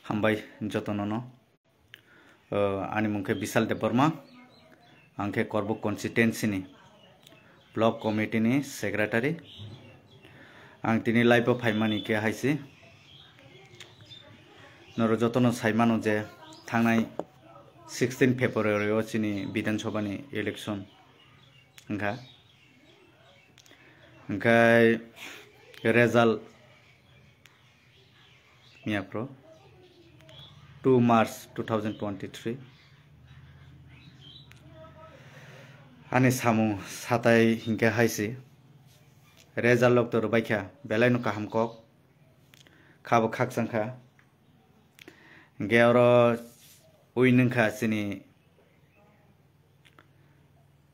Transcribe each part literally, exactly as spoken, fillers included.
Hambai jotono no. Uh, ani mung khe Bisal Debbarma, ang khe Korbuk constituency ni block committee ni secretary. Ang tini live o phaimani khe hai se. Norok jotono sai mano je thangnai sixteen February o chini Bidhan Sabha ni election wngkha. Hingkhai result miya phuru two March two thousand twenty-three. Ani samung satai hinkhe hai se. Result lok to rwbaikha, belai no kaham kok. Khabo khakchang kha. Hinkhe oro ui nung kha chini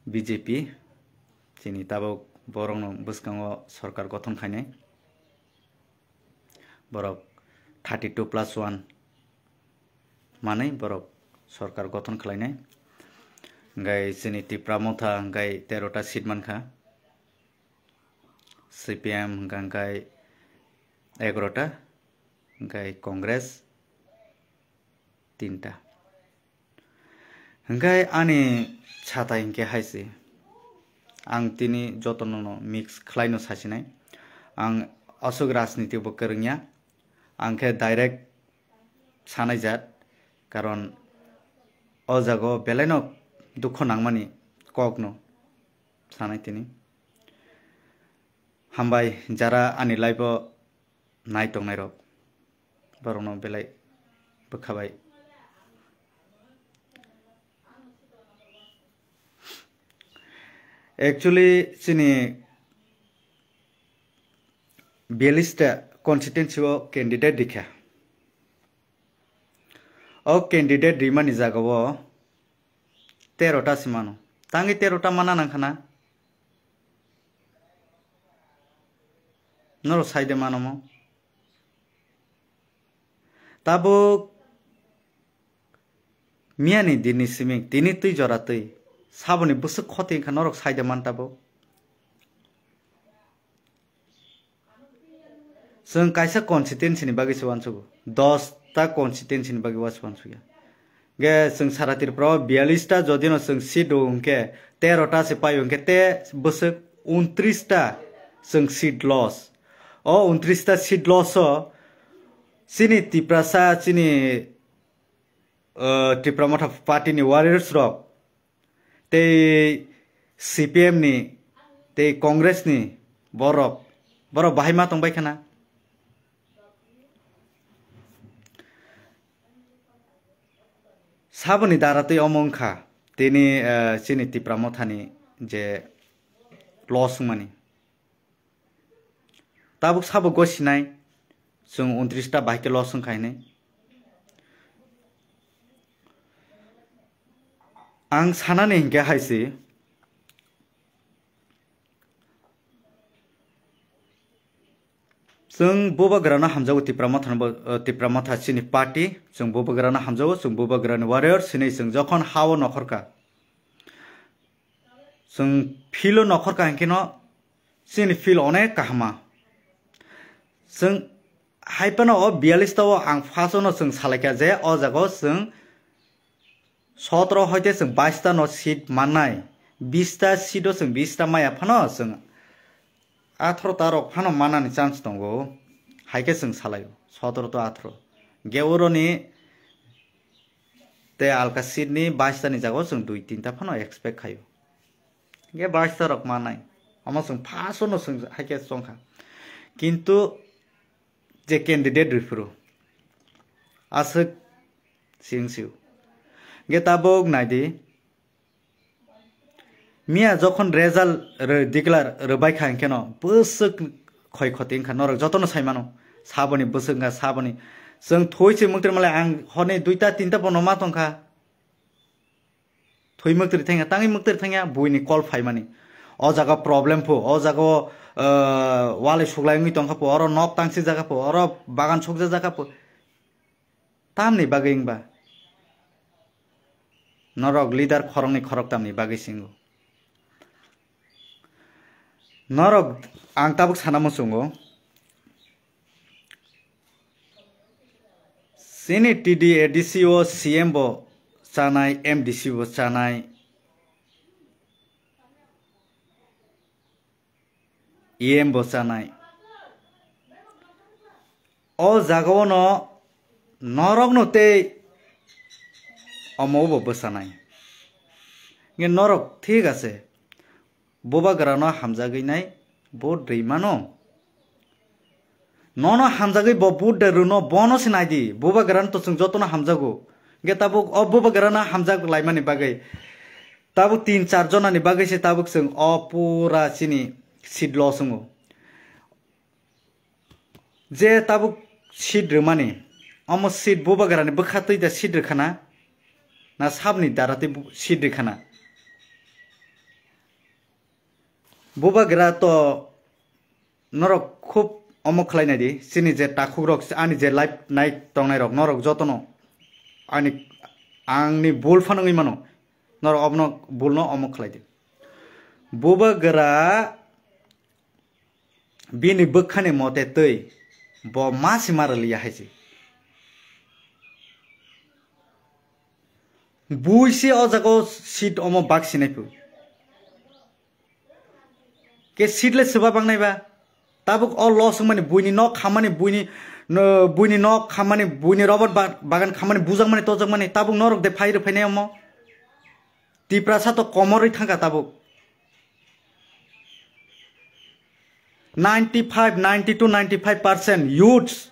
B J P, chini tabuk borokno bwskango sorkar gothon khainai. Borok thirty two plus one manwi borok sorkar gothon khlainai. Hingkhai chini Tipra Motha hingkhai tero ta seat mankha. C P M hingkha hingkhai egaroh ta, hingkhai Congress tinta. Hingkhai ani satai hinkhe hai se, ang tini jotono no mix khlaino sasinai. Ang aswk rajniti bo kwrwngya, ang khe direct sanai jat, karon o jaga o belai no dukho nangmani kok no sanai tini. Hambai jara ani live o nai tongnai rok, borok no belai bwkha bai. Actually chini biyalista constituency o candidate rikha. O candidate rimani jaga o tero ta se mano. Tangwi tero ta mana nang khana? Norok sai de mano mo? Tabuk miyani dinni siming, tini twi jora twi, saboni bwswk khoti wngkha norok sai de man tabuk? Chwng kaisa constituency ni bagwi se uansugo, dos ta constituency ni bagwi uansukya. Ge chwng sara Tripura o biyallis ta jodi no chwng seat rw hwnkhe, tero ta se paio hwnkhe te bwswk untris ta chwng seat loss. O untris ta seat loss o chini Tiprasa, chini, uh, Tipra Motha party ni warriors rok tei C P M ni tei Congress ni borok, borok bahai ma tongbai khana. Saboni dara tei omo wngkha tini, eh, chini Tipra Mothani je loss wngmani. Tabuk sabo gosinai, chwng untris ta bahai khe loss wngkha hinwi. Ang sanani hinkhe hai se, chwng bubagrano hamjago Tipra Mothano bo, eh, Tipra Motha chini party, chwng bubagrano hamjago, chwng bubagrani warrior, chini chwng jokhon ha-o nokhorkha. Chwng field-o nokhorkha hinkhe no chini field onek kahama. Chwng hai phano o biyallis ta o ang first-o no chwng salaikha je o jaga o chwng sotoro hoite chwng bais ta no seat mannai, bis ta seat o chwng bis ta maya phano chwng atharo ta rok phano manani chance tongo, hai khe chwng salaio, sotoro to atharo. Ge oroni tei alka seat ni bais ta ni jaga o chwng dui tinta phano expect khaio. Ge bais ta rok manai, omo chwng first o no chwng hai khe chongkha. Kintu je candidate rwphuru aswk sing sio. Ge tabuk naidi, miya jokhon result rw-, declare rwbai kha hinkhe no bwswk khoi khoti wngkha, norok jotono sai mano. Saboni bwswk wngkha, saboni chwng thoi se mwktwrwi malai, ang horni duita tinta bono ma tongkha. Thwi mwktwrwi thangya, tangwi mwktwrwi thangya, buini call phaimani. O jaga problem pho, o jaga o, ah, walai suklai wngwi tongkha pho, oro nok tangsi jaga pho, oro bagan sokja jaga pho. Tamni bagwi wngba? Norok leader khoroknwi khoroktamni bagwi singo. Norok ang tabuk sana muchungo. Chini T D A D C o C M bo chanai, M D C bo chanai, E M bo chanai. O jagao no norok no tei omo bo bwsanai. Nge norok thik ase. Bubagra no hamjagwi nai vote rwi mano. Nono hamjagwi bo vote de rwno bono se nai di. Bubagra no to chwng jotono hamjago. Nge tabuk o bubagra no hamjak laimani bagwi tabuk tin char jona ni bagwi se tabuk chwng o pura chini seat loss wngo. Je tabuk seat rwmani, omo seat bubagra ni bwkha twi da seat rwkhana, na sabni dara twi bu-, seat rwkhana. Bubagra to norok khub omo khlai nai di, chini je takhuk rok, ani je live nai tongnai rok, norok jotono ani, angni bul phano wngwi mano, norok obono bulno omo khlai di. Bubagra bini bwkhani mote twi bo ma se ma rwliya hai se. Bui se o jaga o seat omo bak sinai phu. Ke seat le swba bang nai ba. Tabuk o loss wngmani buini nok khammani buini, no, buini nok khammani buini rubber ba-, bagan khammani bujakmani tojakmani tabuk norok de phai rw phainai omo. Tiprasa to komorwi thangkha tabuk. Ninety five, ninety to ninety five percent youths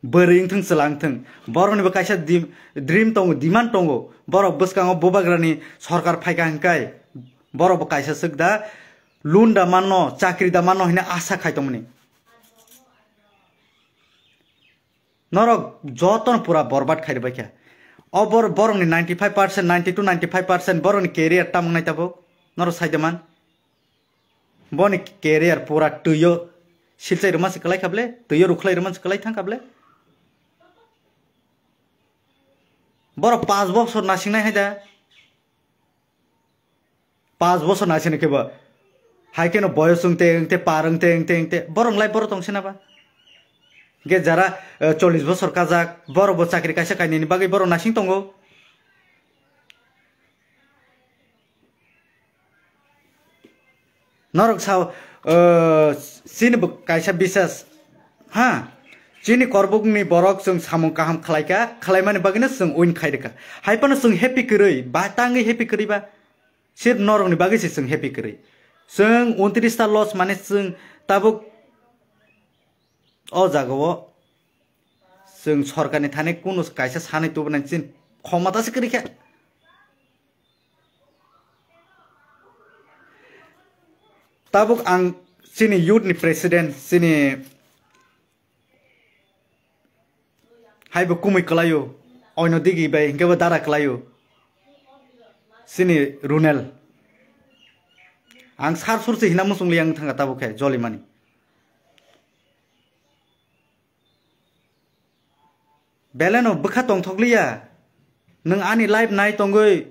bwrwi wngthwng, chwla wngthwng, boroknibo kaisa di-, dream tongo, demand tongo. Borok bwskango bubagrani sorkar phaikha hinkai borokbo kaisa swk da, loan da manno, chakri da manno hwnwi asa khai tongmani. Norok jotono pura borbad khai rwbaikha. O bor-, borokni ninety five percent, ninety to ninety five percent borokni career tamung nai tabuk. Norok sai de man. Boni career pura twio silchai rwma se kwlai kha ble, twio rukhlai rwma se kwlai thang kha ble. Borok paanch bosor nasing nai hai da. Paanch bosor naisini khe bo. Hai kheno boyos wngte, wngte, par wngte, wngte, wngte. Borok lai borok tong sina ba. Ge jara, eh, chollish bosor kajak, borok bo chakri kaisa kainwini bagwi borok naising tongo. Norok sao, eh, chini bo kaisa bisas, ha? Chini korbukni borok chwng samung kaham khlaika, khlaimani bagwino chwng win khairwkha. Hai phano chwng happy kwrwi, ba tangwi happy kwrwi ba? Sir norokni bagwi se chwng happy kwrwi. Chwng untris ta loss mane chwng tabuk o jagao chwng sorkarni thani kunu kaisa sanwi tubunai chini khomata se kwrwi kha. Tabuk ang chini youth ni president, chini Hai bo kumui kwlaio, oino digi bai hinkhe bo dara kwlaio. Chini Runel. Ang sar sur se hina muchung liya wng thangkha tabuk khe jolimani. Beleno bwkha tongthok liya. Nwng ani life nai tongwi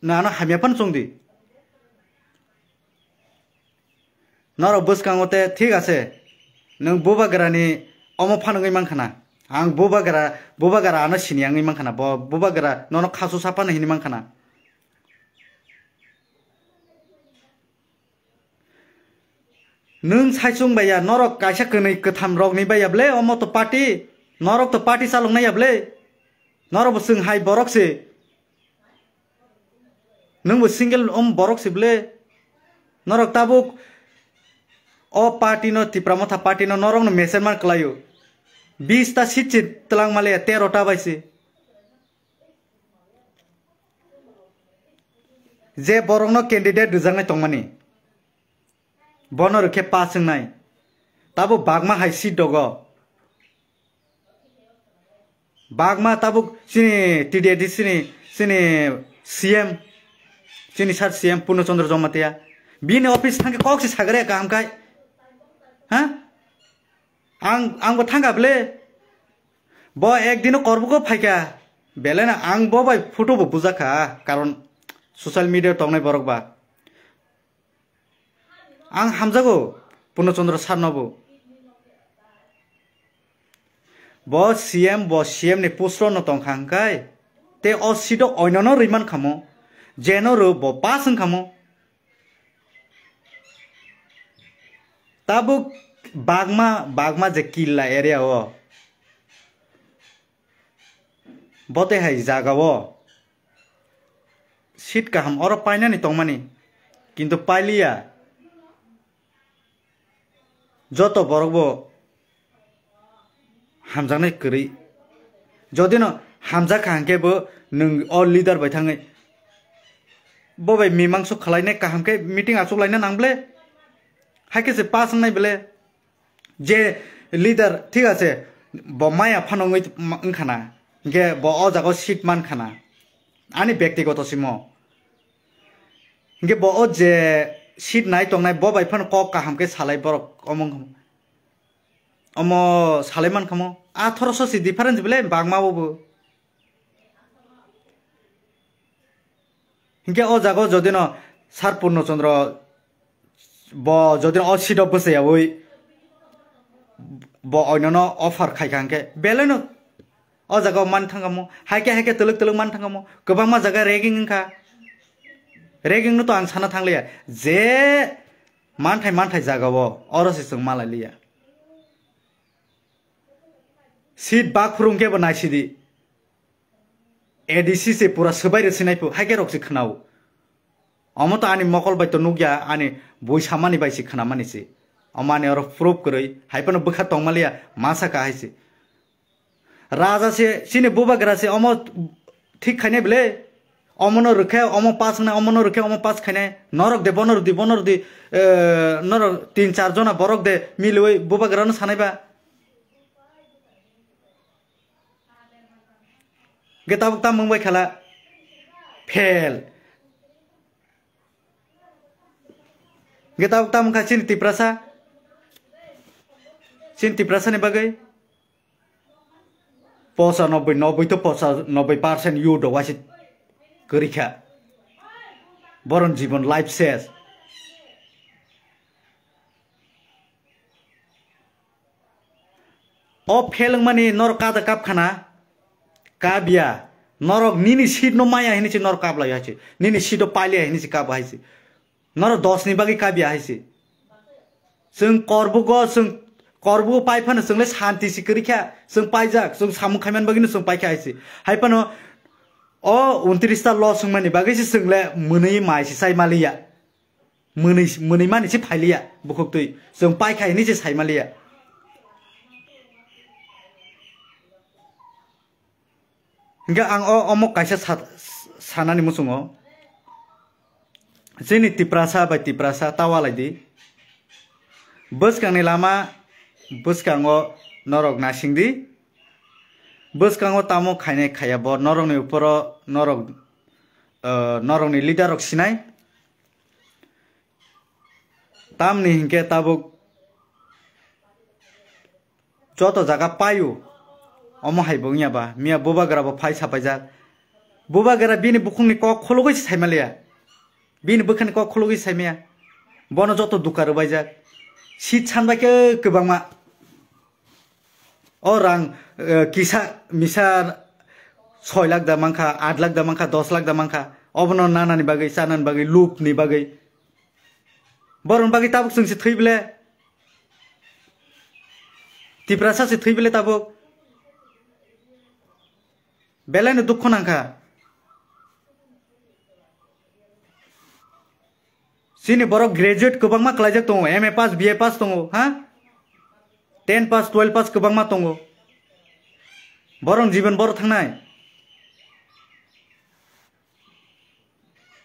nwng ano hamya phano chwng di. Norok bwskango te thik ase, nwng bubagrani omo phano wngwi mankha na. Ang bubagra, bubagra ano sini wngwi mankha na, bo bubagra nono khasu sa phano hinwi mankha na. Nwng saichung baiya, norok kaisa kwnwi kwtham rokni baiya ble, omo to party, norok to party chaloknai ya ble, norok bo chwng hai borok se. Nwng bo single om borok se ble. Norok tabuk o party no, Tipra Motha party no norok no meser man kwlaio. Bis ta seat se twlang male tero ta bai se. Je borok no candidate rwjaknai tongmani. Bono rwkhe pass wngnai. Tabuk bagma hai seat dogo. Bagma tabuk chini T D A D C ni chini C M, chini sir C M Purno Chandra Jamatia. Bini office thangkhe kok se sagre kaham khai. Ha? Ang, ang bo thangkha ble. Bo ek dino korbuko phaikha. Belai na ang bo bai photo bo bujakha. Karon social media tongnai borok ba. Ang hamjago Purno Chandra sir no bo. Bo C M, bo C M ni post no tong kha hwnkhe, te o seat o oino no rwi man khamo, jeno rw bo pass wng khamo. Tabuk bagma, bagma je killa area o, bo te hai jaga o seat kaham oro painani tongmani, kintu pailiya. Joto borok bo hamjaknai kwrwi. Jodi no hamjak kha hwnkhe bo nwng o leader bai thangwi bo bai mimangso khwlainai kaham khe meeting achuk laina nang ble. Hai khe se pass wngnai ble. Je leader thik ase, bo maya phano wngwi ma-, wngkha na. Hwnkhe bo o jaga o seat man kha na. Ani bektigoto simo. Hwnkhe bo o je seat nai tongnai bo bai phano kok kaham khe salai borok omo wngkha mo. Omo salai man kha mo. Athoroso si difference bele bangma bo bo. Hwnkhe o jaga o jodi no Sir Purno Chandra bo jodi no o seat o bwsai yaui bo oino no offer khai kha hwnkhe belai no o jaga o man thang kha mo. Hai khe hai khe twlwk twlwk man thang kha mo. Kwbangma jaga ragging wng kha. Ragging no to ang sana thang liya. Je manthai manthai jaga o oro se chwng malai liya. Seat bak phuru hwnkhe bo naisidi. A D C se pura swbai rwsinai phu, hai khe rok se khwnao. Omo to ani mokol bai to nukya, ani bui samani bai se khwnamani se. Omo ani oro proof kwrwi, hai phano bwkha tongmaliya, ma saka hai se. Raja se, chini bubagra se, omo thik khainai bwle? Omo no rwkhe, omo pass wngnai, omo no rwkhe, omo pass khainai. Norok de, bono rwdi, bono rwdi, eh, norok tin char jona borok de, miliwi bubagra no sanai ba. Hwnkhe tabuk tamo wngbai khala fail. Hwnkhe tabuk tamo wngkha chini Tiprasa, chini Tiprasa ni bagwi posa noboi, noboi to posa noboi percent youth rok waise kwrwi kha. Boron jibon life ses. O phelwng mani norok kada kap khana? Kabya. Norok nini seat no maya hini se norok kap lai hai se. Nini seat o pailiya hini se kap hai se. Norok dos ni bagwi kabya hai se. Chwng korbugo, chwng korbugo pai phano chwng le santi se kwrwi kha. Chwng paijak, chwng samung khaimani bagwi no chwng paikha hai se. Hai phano o untris ta lo swngmani bagwi se chwng le mwnwi mai se chai maliya. Mwnwi, mwnwi mani se phailiya bukhuk twi. Chwng paikha hini se saimaliya. Hingke ang o, omo kaisa sa-, sanani muchungo. Chini Tiprasa bai Tiprasa ta walai di. Bwskangni lama bwskango norok nasing di. Bwskango tamo khainai khaiya bo norokni uporo norok, eh, norokni leader rok sinai. Tamni hinkhe tabuk joto jaga paio, omo hai bo wngya ba, miya bubagra bo phai sapaijak. Bubagra bini bukhukni kok khulugwi se saimaliya, bini bwkhani kok khulugwi saimaya, bono joto duka rwbaijak. Seat sanbai khe kwbangma. O rang, eh, kisa misa soi lakh da mankha, aat lakh da mankha, dos lakh da mankha. Obono nanani bagwi, chanani bagwi, lubni bagwi. Borokni bagwi tabuk chwng se thwi bele. Tiprasa se thwi bele tabuk. Belai no dukhu nangkha. Chini borok graduate kwbangma kwlaijak tongo, M A pass, B A pass tongo, ha? Ten pass, twelve pass kwbangma tongo. Borok jibon boro thangnai.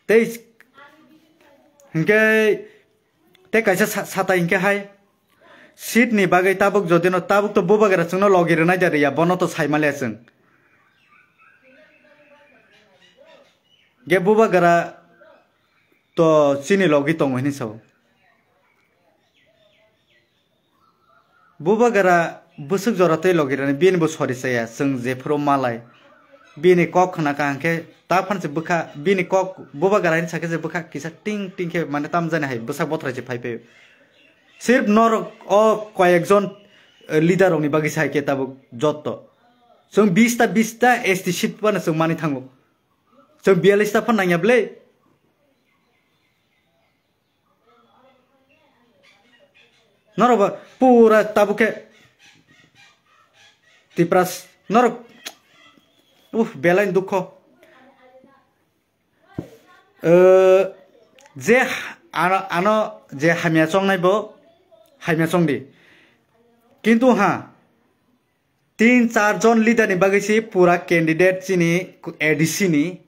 Tei hinkhe tei kaisa sa-, satai hinkhe hai seat ni bagwi tabuk jodi no tabuk to bubagra chwngno logi rwnai da rwya, bono to saimaliya chwng. Ge bubagra to chini logi tongo hinwi sao. Bubagra bwswk jora tei logi rani bini bo sori chaya, chwng jephuru malai. Bini kok khna kaham khe ta phan se bwkha, bini kok bubagra hinwi sakhe se bwkha kisa ting ting khe mane tamjani hai bwsak bothrai se phai phaio. Sirf norok o koyekjon eh, leader rokni bagwi sai khe tabuk jotto. Chwng bish ta, bish ta S T seat phano chwng mani thango. Chwng biyallish ta phan nangya bwle. Norok ba pura tabuk khe Tipras norok, uh, belai dukho. Eh, je ha-, ano, ano je hamya chongnai bo hamya chongdi. Kintu ha, tin char jon leader ni bagwi se pura candidate chini A D C ni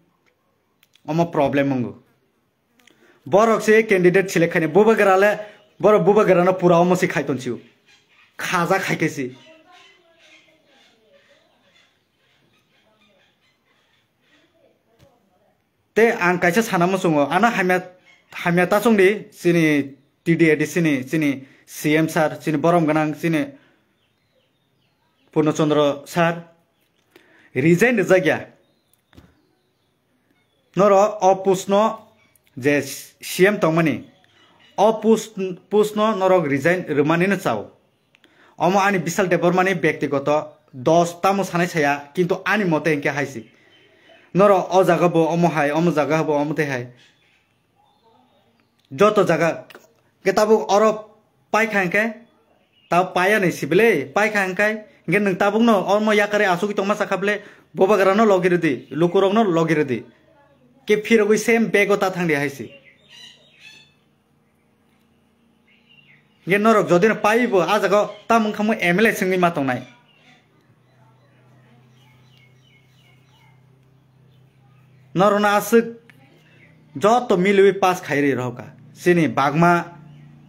omo problem wngo. Borok se candidate select khaini bubagra le, borok bubagra no pura omo se khai ton sio. Khaja khai khe se. Te ang kaisa sana muchungo, ano hamya, hamya ta chongdi chini T D A D C ni chini C M sir, chini borom gwnang chini Purno Chandra sir resign rijak ya. Noro o post no je C M tongmani, o post, post no norok resign rwmani no chao. Omo ani Bishal Debbarma ni bektigoto dos tamo sanai saya, kintu ani mote hinkhe hai si. Noro o jaga bo omo hai, omo jaga bo omo tei hai. Joto jaga ke tabuk oro paikha hinkhe, tabo paya ni sibile, paikha hinkhe, hinkhe nwng tabukno omo yakari asugwi tongma sakha bile, bubagrano logi rwdi, lukurokno logi rwdi. Ke phirogwi same bag o ta thangdi hai si. Hinkhe norok jodi no paibo, ah jaga o tamo wngkha mo M L A swngwi ma tongnai. Norokno aswk joto milwi pass khai ri rohorkha. Chini bagma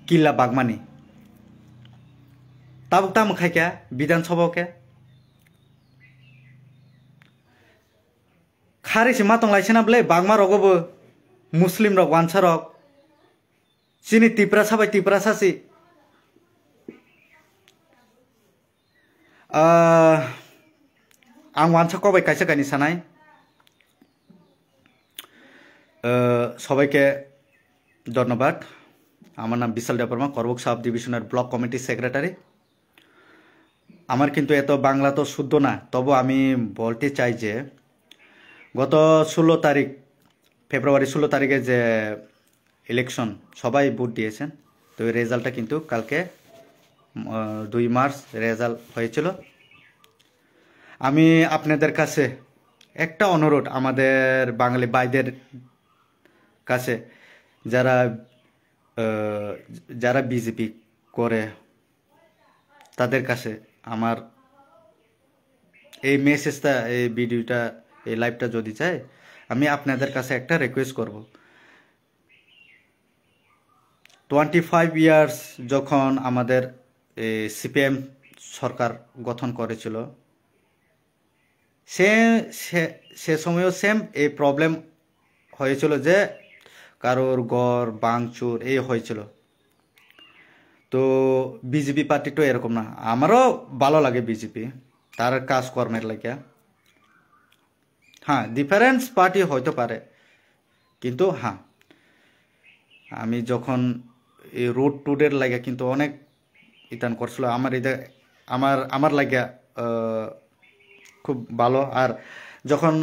killa bagmani. Tabuk tamo khaikha Bidhan Sabha o khe. Khari se ma tong lai sena bwle bagma rogo bo Muslim rok wansa rok. Chini Tiprasa bai Tiprasa si. Ah, ang wansa kok bai kaisa kaini sanai. Eh, সবাইকে ধন্যবাদ। আমার নাম বিশাল দেববর্মা, করবুক সাব ডিভিশনের block committee secretary. আমার কিন্তু এত বাংলা তো শুদ্ধ না, তবু আমি বলতে চাই যে গত ষোলো তারিখ, ফেব্রুয়ারি ষোলো তারিখে যে ইলেকশন, সবাই ভোট দিয়েছেন, তো এই রেজাল্টটা কিন্তু কালকে, আহ, দুই মার্চ রেজাল্ট হয়েছিল। আমি আপনাদের কাছে একটা অনুরোধ, আমাদের বাঙালি ভাইদের কাছে, যারা, আহ, যারা বিজেপি করে, তাদের কাছে আমার এই মেসেজটা, এই ভিডিওটা, এই লাইভটা যদি যায়, আমি আপনাদের কাছে একটা রিকোয়েস্ট করব। টোয়েন্টি ফাইভ ইয়ার্স যখন আমাদের, এ, সিপিএম সরকার গঠন করেছিল, সে, সে, সে সময়ও সেম এই প্রবলেম হয়েছিল যে কারোর ঘর ভাঙচুর এই হয়েছিল। তো বিজেপি পার্টি তো এরকম না, আমারও ভালো লাগে বিজেপি, তার কাজকর্মের লাগে। হ্যাঁ, ডিফারেন্স পার্টি হইতে পারে, কিন্তু হ্যাঁ, আমি যখন এই রোড টুডের লাগে কিন্তু অনেক ইতান করছিল আমার এটা, আমার আমার লাগে, আহ, খুব ভালো। আর যখন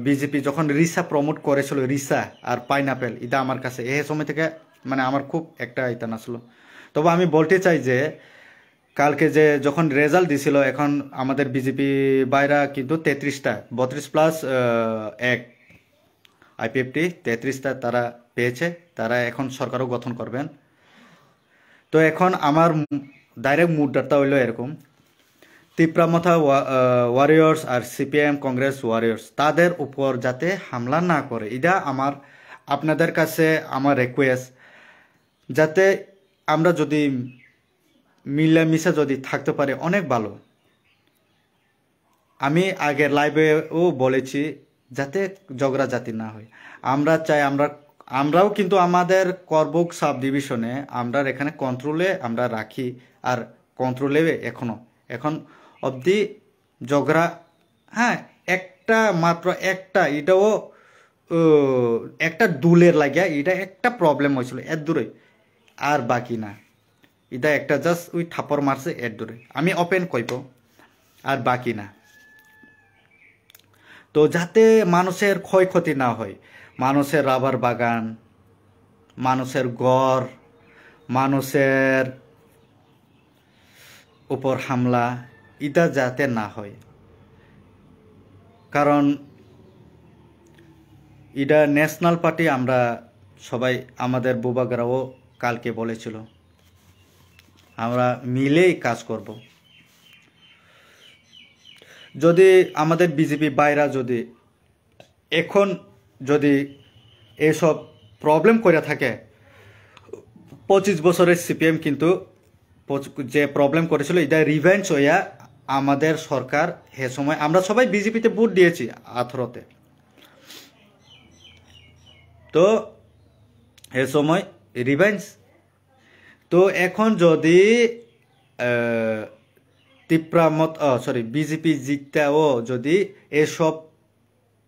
বিজেপি যখন রিসা প্রমোট করেছিল, রিসা আর পাইনাপেল, এটা আমার কাছে এই সময় থেকে মানে আমার খুব একটা ইতান আসলো। তবে আমি বলতে চাই যে কালকে যে যখন রেজাল্ট দিছিল, এখন আমাদের বিজেপি বাইরা কিন্তু তেত্রিশটা, বত্রিশ প্লাস এক, আইপিএফটি তেত্রিশটা তারা পেয়েছে, তারা এখন সরকারও গঠন করবেন। তো এখন আমার ডাইরেক্ট মুদ্রাটা হইলো এরকম, তিপ্রা মথা ওয়ারিয়র্স আর সিপিআইএম কংগ্রেস ওয়ারিয়র্স তাদের উপর যাতে হামলা না করে, এটা আমার আপনাদের কাছে আমার রিকোয়েস্ট। যাতে আমরা যদি মিলামিশা যদি থাকতে পারি, অনেক ভালো। আমি আগের লাইভেও বলেছি, যাতে ঝগড়া জাতি না হয়। আমরা চাই, আমরা, আমরাও কিন্তু আমাদের করবুক সাব ডিভিশনে আমরা এখানে কন্ট্রোলে আমরা রাখি, আর কন্ট্রোলে এখনো, এখন অবধি ঝগড়া, হ্যাঁ, একটা মাত্র একটা, এটাও, ও, একটা দুলের লাগিয়া এটা একটা প্রবলেম হয়েছিল, এর দূরে আর বাকি না। এটা একটা জাস্ট ওই থাপ্পড় মারছে এর দূরে, আমি ওপেন কইব, আর বাকি না। তো যাতে মানুষের ক্ষয়ক্ষতি না হয়, মানুষের রাবার বাগান, মানুষের ঘর, মানুষের উপর হামলা, এটা যাতে না হয়। কারণ এটা ন্যাশনাল পার্টি, আমরা সবাই, আমাদের বুবাগরাও কালকে বলেছিল, আমরা মিলেই কাজ করব। যদি আমাদের বিজেপি ভাইরা যদি এখন যদি এইসব প্রবলেম করে থাকে, পঁচিশ বছরের সিপিএম কিন্তু পঁচ- যে প্রবলেম করেছিল, এটা রিভেঞ্জ হইয়া আমাদের সরকার হে সময়, আমরা সবাই বিজেপিতে ভোট দিয়েছি আঠারোতে, তো হে সময় রিভেঞ্জ। তো এখন যদি আহ, তিপ্রা মত সরি বিজেপি জিততেও যদি এসব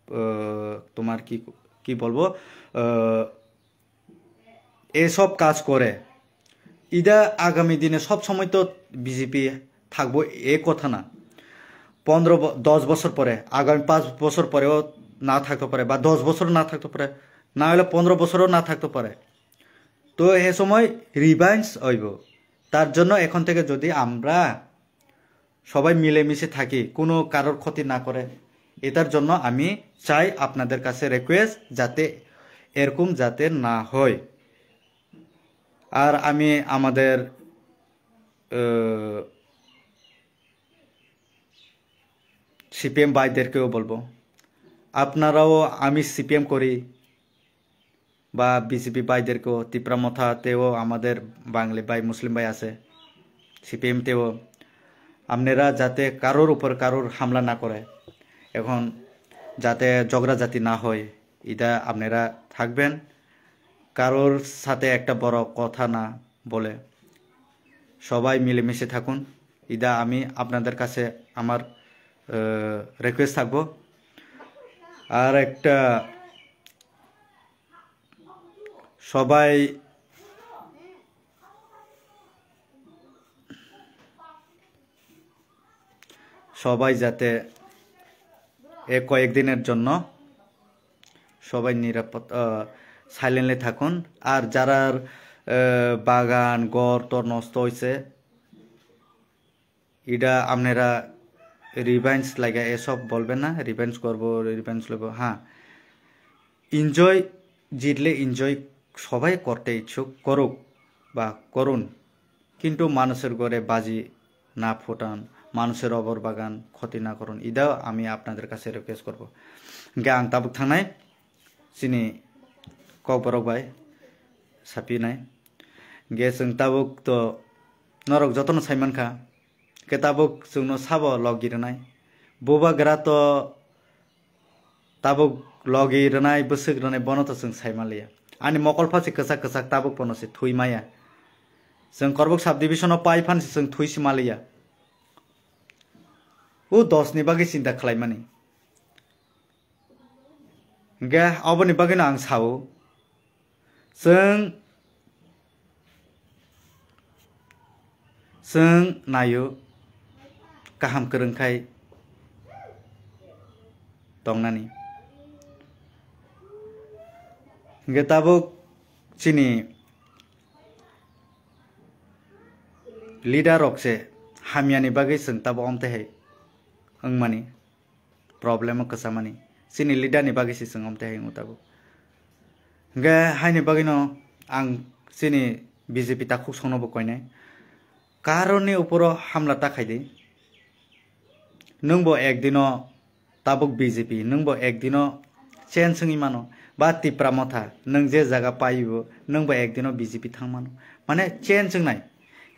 আহ, তোমার কি কি বলবো, আহ, এসব কাজ করে, ইদা আগামী দিনে সব সময় তো বিজেপি থাকবো, এ কথা না। পনেরো ব- দশ বছর পরে, আগামী পাঁচ বছর পরেও না থাকতে পারে, বা দশ বছর না থাকতে পারে, না হলে পনেরো বছরও না থাকতে পারে। তো হে সময় রিভেঞ্জ হইব। তার জন্য এখন থেকে যদি আমরা সবাই মিলেমিশে থাকি, কোনো কারোর ক্ষতি না করে, এটার জন্য আমি চাই আপনাদের কাছে রিকোয়েস্ট, যাতে এরকম যাতে না হয়। আর আমি আমাদের সিপিএম ভাইদেরকেও বলবো, আপনারাও, আমি সিপিএম করি বা বিজেপি ভাইদেরকেও, তিপ্রা মথাতেও আমাদের বাঙালি ভাই, মুসলিম ভাই আছে, সিপিএমতেও, আপনারা যাতে কারোর উপর কারোর হামলা না করে, এখন যাতে ঝগড়াঝাটি না হয়, এটা আপনারা থাকবেন। কারোর সাথে একটা বড় কথা না বলে সবাই মিলেমিশে থাকুন, এটা আমি আপনাদের কাছে আমার রিকোয়েস্ট থাকবো। আর একটা, সবাই সবাই যাতে এ কয়েকদিনের জন্য সবাই নিরাপদ, সাইলেন্টলি থাকুন। আর যারার আহ, বাগান ঘর তো নষ্ট হয়েছে, এটা আপনারা রিভেঞ্জ লাগে এসব বলবেন না, রিভেঞ্জ করবো, রিভেঞ্জ নেবো। হ্যাঁ, এনজয়, জিতলে এনজয় সবাই করতে ইচ্ছুক, করুক বা করুন, কিন্তু মানুষের ঘরে বাজি না ফুটান, মানুষের অবর বাগান ক্ষতি না করুন, এটাও আমি আপনাদের কাছে রিকোয়েস্ট করব। Hingke ang tabuk thangnai chini kokborok bai sapinai. Hingke chwng tabuk to norok jotono saimankha, hingke tabuk chwngno sabo logi rwnai. Bubagra to tabuk logi rwnai, bwswk rwnai, bono to chwng sai manliya. Ani mokol pha se kwchak kwchak, tabuk bono se thwi maya. Chwng Korbok subdivision o pai phan se chwng thwi se manliya. O dos ni bagwi chinta khlaimani. Hingke oboni bagwino ang sao, chwng, chwng naio kaham kwrwng khai tongnani. Hingke tabuk chini leader rok se hamyani bagwi chwng tabuk omtwi hai wngmani. Problem o kwchamani. Chini leader ni bagwi se chwng omtwi hai wngo tabuk. Hingke haini bagwino ang chini B J P takhuk songno bo koinai. Karoni uporo hamla ta khaidi. Nwng bo ekdino tabuk B J P, nwng bo ekdino change wngwi mano. Ba Tipra Motha, nwng je jaga paibo, nwng bo ekdino B J P thang mano. Mane change wngnai.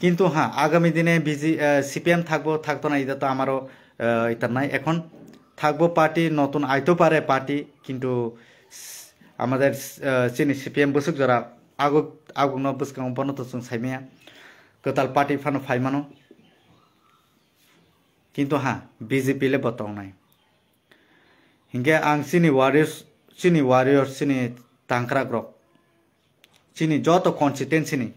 Kintu ha, agami dine B J, eh, C P M thakbo, thakto na, ita to amaro, eh, itar nai. Ekhon thakbo party, notun aito pare party, kintu s-, amader, eh, chini C P M bwswk jora aguk, agukno bwskango bono to chwng saimaya. Kwtal party phano phai mano. Kintu ha, B J P le bo tongnai. Hinkhe ang chini warriors, chini warriors, chini tangkrak rok, chini joto constituency ni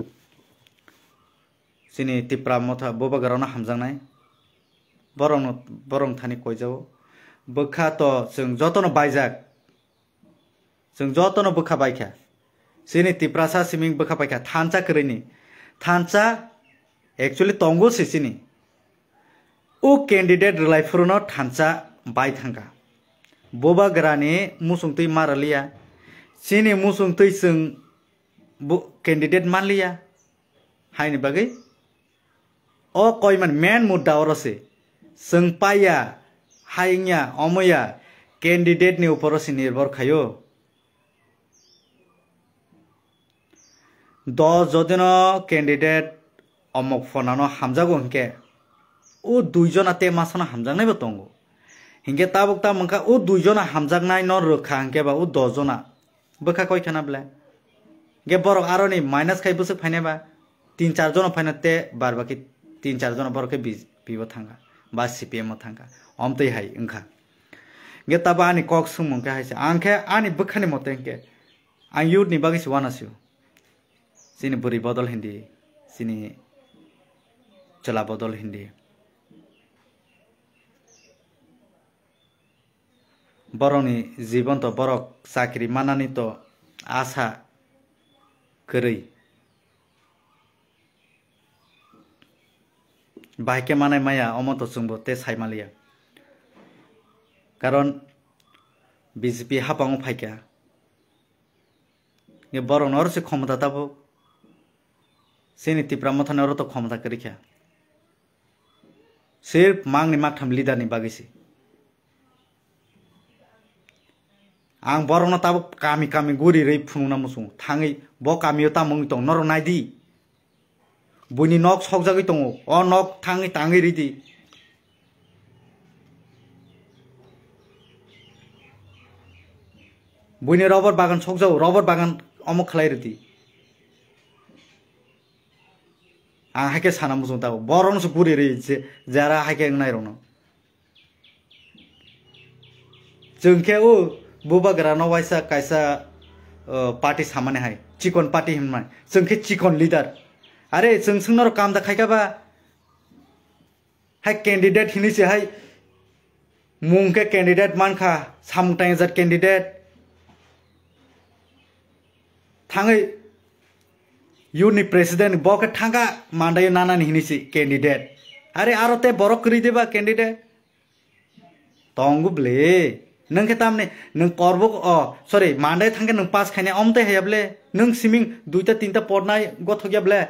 chini Tipra Motha Bubagrano hamjaknai. Borokno, borok thani koijao. Bwkha to chwng jotono baijak. Chwng jotono bwkha baikha. Chini Tiprasa siming bwkha baikha. Thansa kwrwini. Thansa actually tongo se chini. O candidate rwlai phuruno thansa bai thangkha. Bubagrani muchungtwi ma rwliya. Chini muchungtwi chwng bo candidate manliya. Haini bagwi o koiman main mudda oro se. Chwng paiya, hai wngya, omoya, candidate ni uporo se nirbhor khaio. Dos jodino candidate omok phonano hamjago hinkhe, o duijona tei masano hamjaknaibo tongo. Hinkhe tabuk tamo wngkha o duijona hamjaknaino rwkha hinkhe ba o dos jona bwkha koi khana ble. Hinkhe borok aroni minus khai bwswk phainai ba tin char jona phaina tei bar baki tin char jona borok khe B J P bo thangkha ba C P M o thangkha. Omtwi hai wngkha. Hinkhe tabo ani kok swngmung khe hai se. Ang khe ani bwkhani mote hinkhe ang youth ni bagwi se uanasio. Chini bwrwi bodol hindi, chini chwla bodol hindi. Borokni jibon to borok chakri manani to asa kwrwi. Bahai khe manai maya omo to chwngbo tei sai manliya. Karon B J P hapango phaikha. Nge borokno oro se khomota tabuk. Chini Tipra Mothani oro to khomota kwrwi kha. Sirf mangni maktham leader ni bagwi se. Ang borokno tabuk kami kami guri rwi phunukna muchungo. Thangwi bo kamio tamo wngwi tong norok nai di. Buini nok sokjagwi tongo. O nok thangwi tangwi ridi. Buini rubber bagan sokjago, rubber bagan omo khlai ridi. Ang haikhe sana muchung tabuk. Borokno se guri ri je, jara haikhe wngnai rokno. Chwng khe o Bubagrano waisa kaisa, o, party samani hai, chikon party hinmai. Chwng khe chikon leader. Are, chwng swngno rok kam da khaikha ba? Hai candidate hinwi se hai mung khe candidate mankha, samung tangjak candidate. Thangwi youth ni president bo khe thangkha mandai nanani hinwi se candidate. Are aro tei borok kwrwi deba candidate? Tongo ble. Nwng khe tamni nwng korbok, o, sorry, mandai thangkhe nwng pass khainai omtwi haya ble. Nwng siming duita tinta pornai gothokya ble.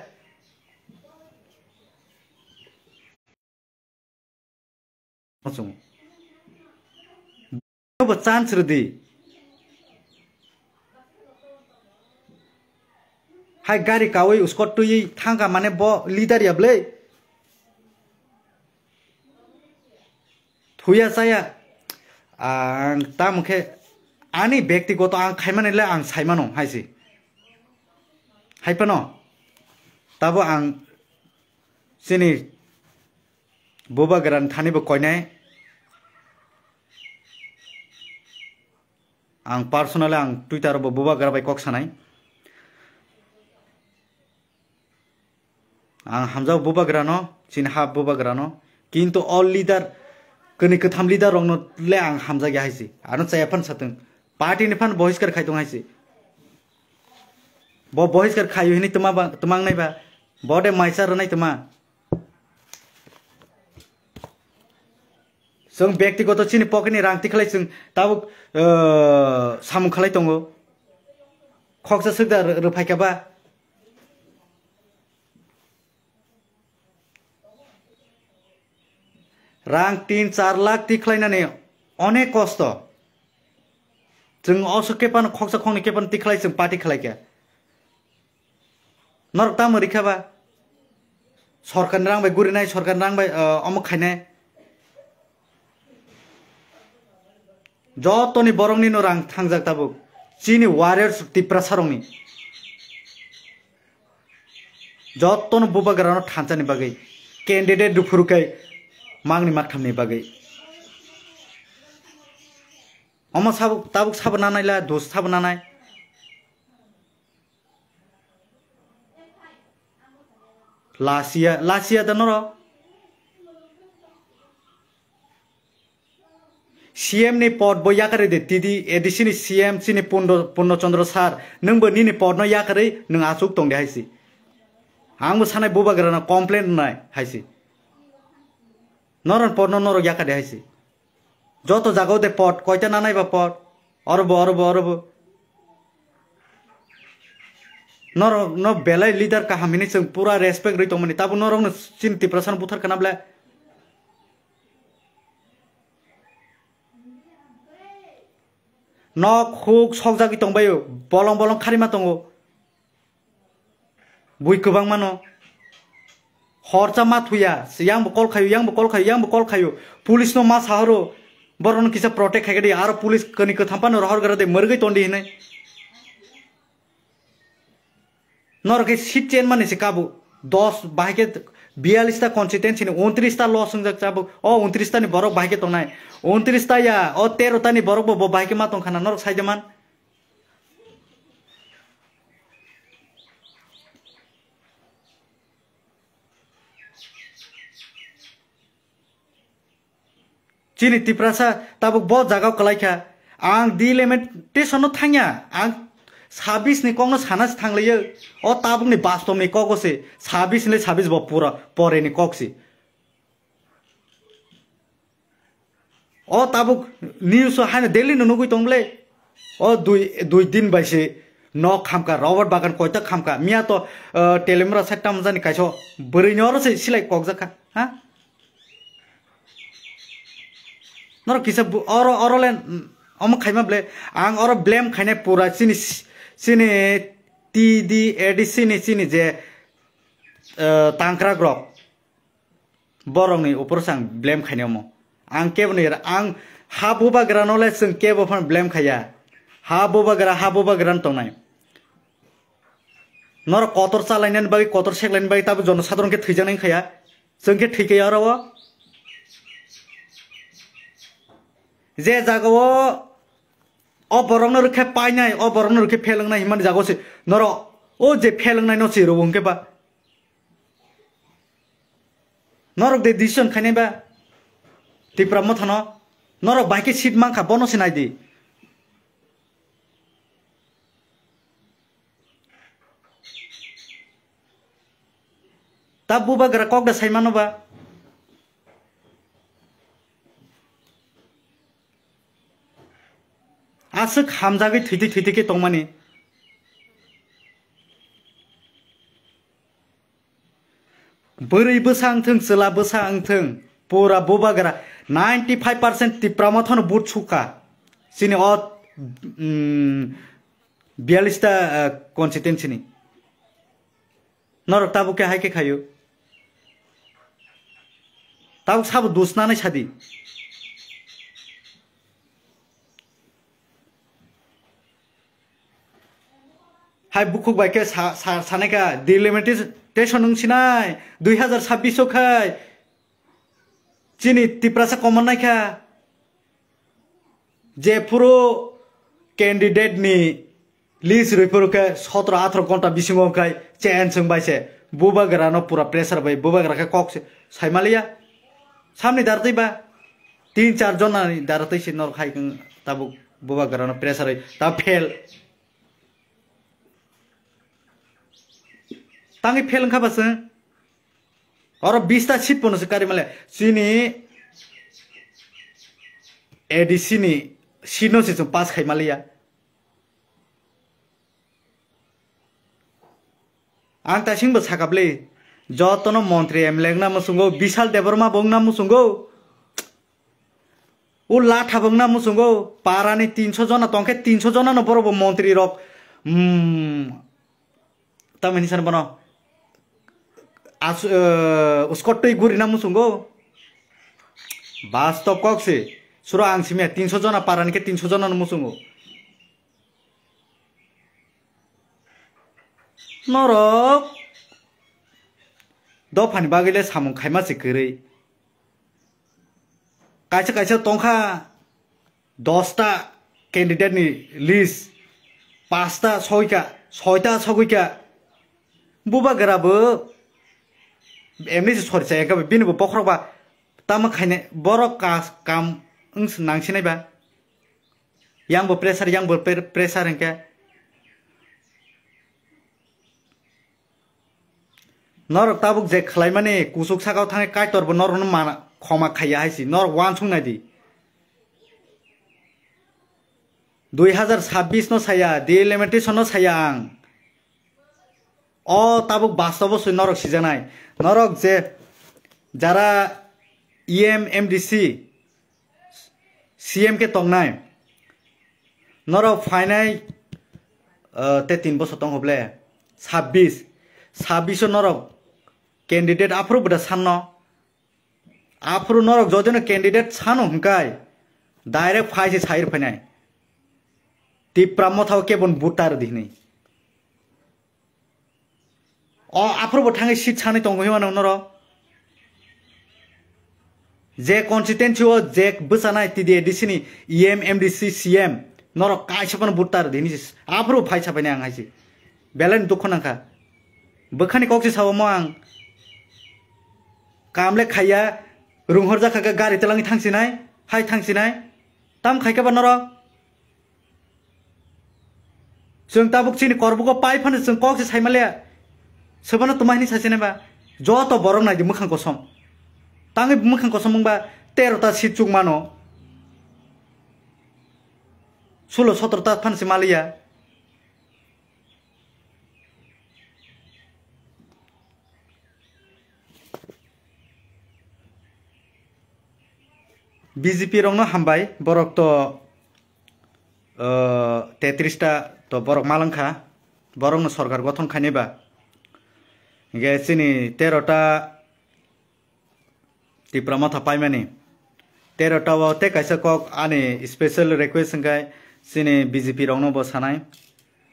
Muchungo. Bo chance rwdi. Hai gari kawi uskot twi thangkha mane bo leader ya ble. Thuya chaya. Ang tamo khe ani bektigoto ang khaimani le ang saimano hai se. Hai phano tabo ang chini Bubagrani thani bo koinai. Ang personally ang Twitter bo Bubagra bai kok sanai. Ang hamjao Bubagrano, chini ha Bubagrano. Kintu all leader, kwnwi kwtham leader rokno le ang hamjakya hai se. Ano chaya phan satwng. Party ni phan bohiskar khai tong hai se. Bo bohiskar khayo hini twma ba, twma wngnai ba. Bo de maisa rwnai twma. Chwng bektigoto chini pocket ni rang tikhlai chwng tabuk, eh, samung khlai tongo. Khoksa swkda rw-, rwphaikha ba. Rang tin char lakh tikhlainani onek kosto. Chwng oso kepano khoksa khoknwi kepano tikhlai chwng party khlaikha. Norok tamo rikha ba? Sorkarni rang bai gurinai, sorkarni rang bai, uh, omo khainai. Jotoni borokni no rang thangjak tabuk. Chini warriors Tiprasa rokni. Jotono Bubagrano thanchani bagwi. Candidate ruphuru kai mangni makthamni bagwi. Omo sabuk, tabuk sabo nanai la, dos sabo nanai. Lasia, lasia da norok. C M ni pod bo yakarwi de, T D, A D C ni C M chini Purno, Purno Chandra sir, nwng bo nini pod no yakarwi nwng achuk tong de hai si. Ang bo sanai bubagra no complain nai hai si. Norok pod no norok yakar de hai si. Joto jaga o de pod, koita nanai ba pod. Oro bo, oro bo, oro bo. Norok no belai leader kaham hini chwng pura respect rwi tongmani. Tabuk norok no chini Tiprasa no buthar kana ble. Nok huk sokjagwi tongbaio, bolong bolong kharima tongo. Bui kwbangma no. Horcha ma thuya, yang bo call khayo, yang bo call khayo, yang bo call khayo. Police no ma sahoro, borok no kisa protect khaikhe di, aro police kani kwtham phano rohor gra de, mwrwgwi tondi hinwi. Norok khe seat change mani se kabo. Dos bahai khe biyalish ta constituency ni untris ta loss wngjak chabuk. O untris ta ni borok bahai khe tongnai. Untris ta ya, o tero ta ni borok bo, bo bahai khe ma tongkhana norok sai de man. Chini Tiprasa tabuk bo jaga o kwlai kha. Ang delimitation no thangya. Ang sabis ni kok no sana se thanglaio. O tabuk ni bastom ni kok o se. Sabis ni sabis bo pura pore ni kok se. O tabuk news o haino daily no nugui tong ble. O dui, dui din bai se nok khamkha, Robert Bagan koita khamkha. Miya to, uh, telemra side tam jani kaiso bwrwi ni oro se silai kokjak kha. Ha? Norok kisa bu-, oro, oro le, mm, omo khaima ble, ang oro blame khainai pura chini, chini T D A D C ni chini je, eh, tangkrak rok, borok ni upor se ang blame khainai omo. Ang kebo ni, ang ha bubagra no le chwng kebo phan blame khaiya. Ha bubagra, ha bubagra no tongnai. Norok kotor chalainani bagwi, kotor seklainani bagwi tabuk jono sadharon khe thwijaknai wngkha ya. Chwng khe thwikha ya oro o. Je jaga o, o borokno rwkhe painai, o borokno rwkhe phelwngnai himani jaga o se norok o je phelwngnai no se rwo hwnkhe ba. Norok de decision khainai ba Tipra Mothano. Norok bai khe seat mankha, bono se nai di. Ta bubagra kok da sai mano ba. Aswk hamjagwi thwitwi thwitwi khe tongmani. Bwrwi bwsa wngthwng, chwla bwsa wngthwng, pura bubagra ninety five percent Tipra Mothano vote sukha. Chini o, mm, biyalish ta, ah, constituency ni. Norok tabuk khe hai khe khaio. Tabuk sabo dusnani sadi. Hai bukhuk bai khe sa-, sa-, sanai kha, delimitation wng sinai, dui hazar sabbish o khai chini Tiprasa common nai kha. Jephuru candidate ni list rwi phuru khe sotro atharo ghonta bisingo khai change wng bai se bubagra no pura pressure bai bubagra khe kok se sai maliya. Samni dar twi ba tin char jona ni dar twi se nor khai tabuk bubagra no pressure bai ta fail. Tangwi fail wngkha ba chwng? Oro bista seat pono se kari male. Chini A D C ni seat no se chwng pass khai maliya. Ang taising bo sakha bwle. Jotono montri M L A wngna muchungo, Bishal Debbarma bo wngna muchungo. O latha bo wngna muchungo, parani tinso jona tongkhe tinso jona no borok bo montri rok, mm, tamoni sani bono as-, eh, uskot twi gurina muchungo. Bastop kok se, suro ang simya tinso jona parani khe tinso jona no muchungo. Norok dophani bagwi le samung khaima se kwrwi. Kaisa kaisa tongkha dosta candidate ni list, pasta soika, soita sogwika. Bubagra bo Emni se sori chaya khe bini bo bokhorok ba tamo khainai borok kas-, kam wng nangsinai ba. Yang bo pressure, yang bo pre-, pressure hwnkhe. Norok tabuk je khlaimani kuchuk sakao thangwi Kaitor bo norokno mana khoma khaiya hai si. Norok uansuk nai di. Dui hazar sabbish no saya, delimitation no saya ang. O tabuk bastobo se norok sijaknai. Norok je jara E M, M D C, C M khe tongnai. Norok phainai, uh, te tin bosor tong hoble. Sabbish. Sabbish o norok candidate aphuru bwda sanno. Aphuru norok jodino candidate sano hwnkai direct phai se sair phainai. Tipra Motha o kebon voter di hinwi. O aphuru bo thangwi seat sanwi tongo hima nang norok. Je constituency o je bwchanai T D A D C ni E M, M D C, C M norok kaisa phano voter di hinwi aphuru phai sapainai ang hai se. Belai ni dukho nangkha. Bwkhani kok se sao mo ang. Kam le khaiya, runghorjak kha khe gari twlangwi thangsinai, hai thangsinai. Tam khai khe ba norok. Chwng tabuk chini korbugo pai phano chwng kok se saima le. Sobono tuma hini sasinai ba. Joto borok nai di mwkhang kosom. Tangwi mwkhang kosom wngba tero ta seat chuk mano. Sulo sotro ta phano se maliya. B J P rokno hambai, borok to, uh, tetris ta to borok malwng kha, borokno sorkar gothon khainai ba. Hingke chini tero ta Tipra Motha paimani. Tero ta o tei kaisa kok ani special request hingke chini B J P rokno bo sanai,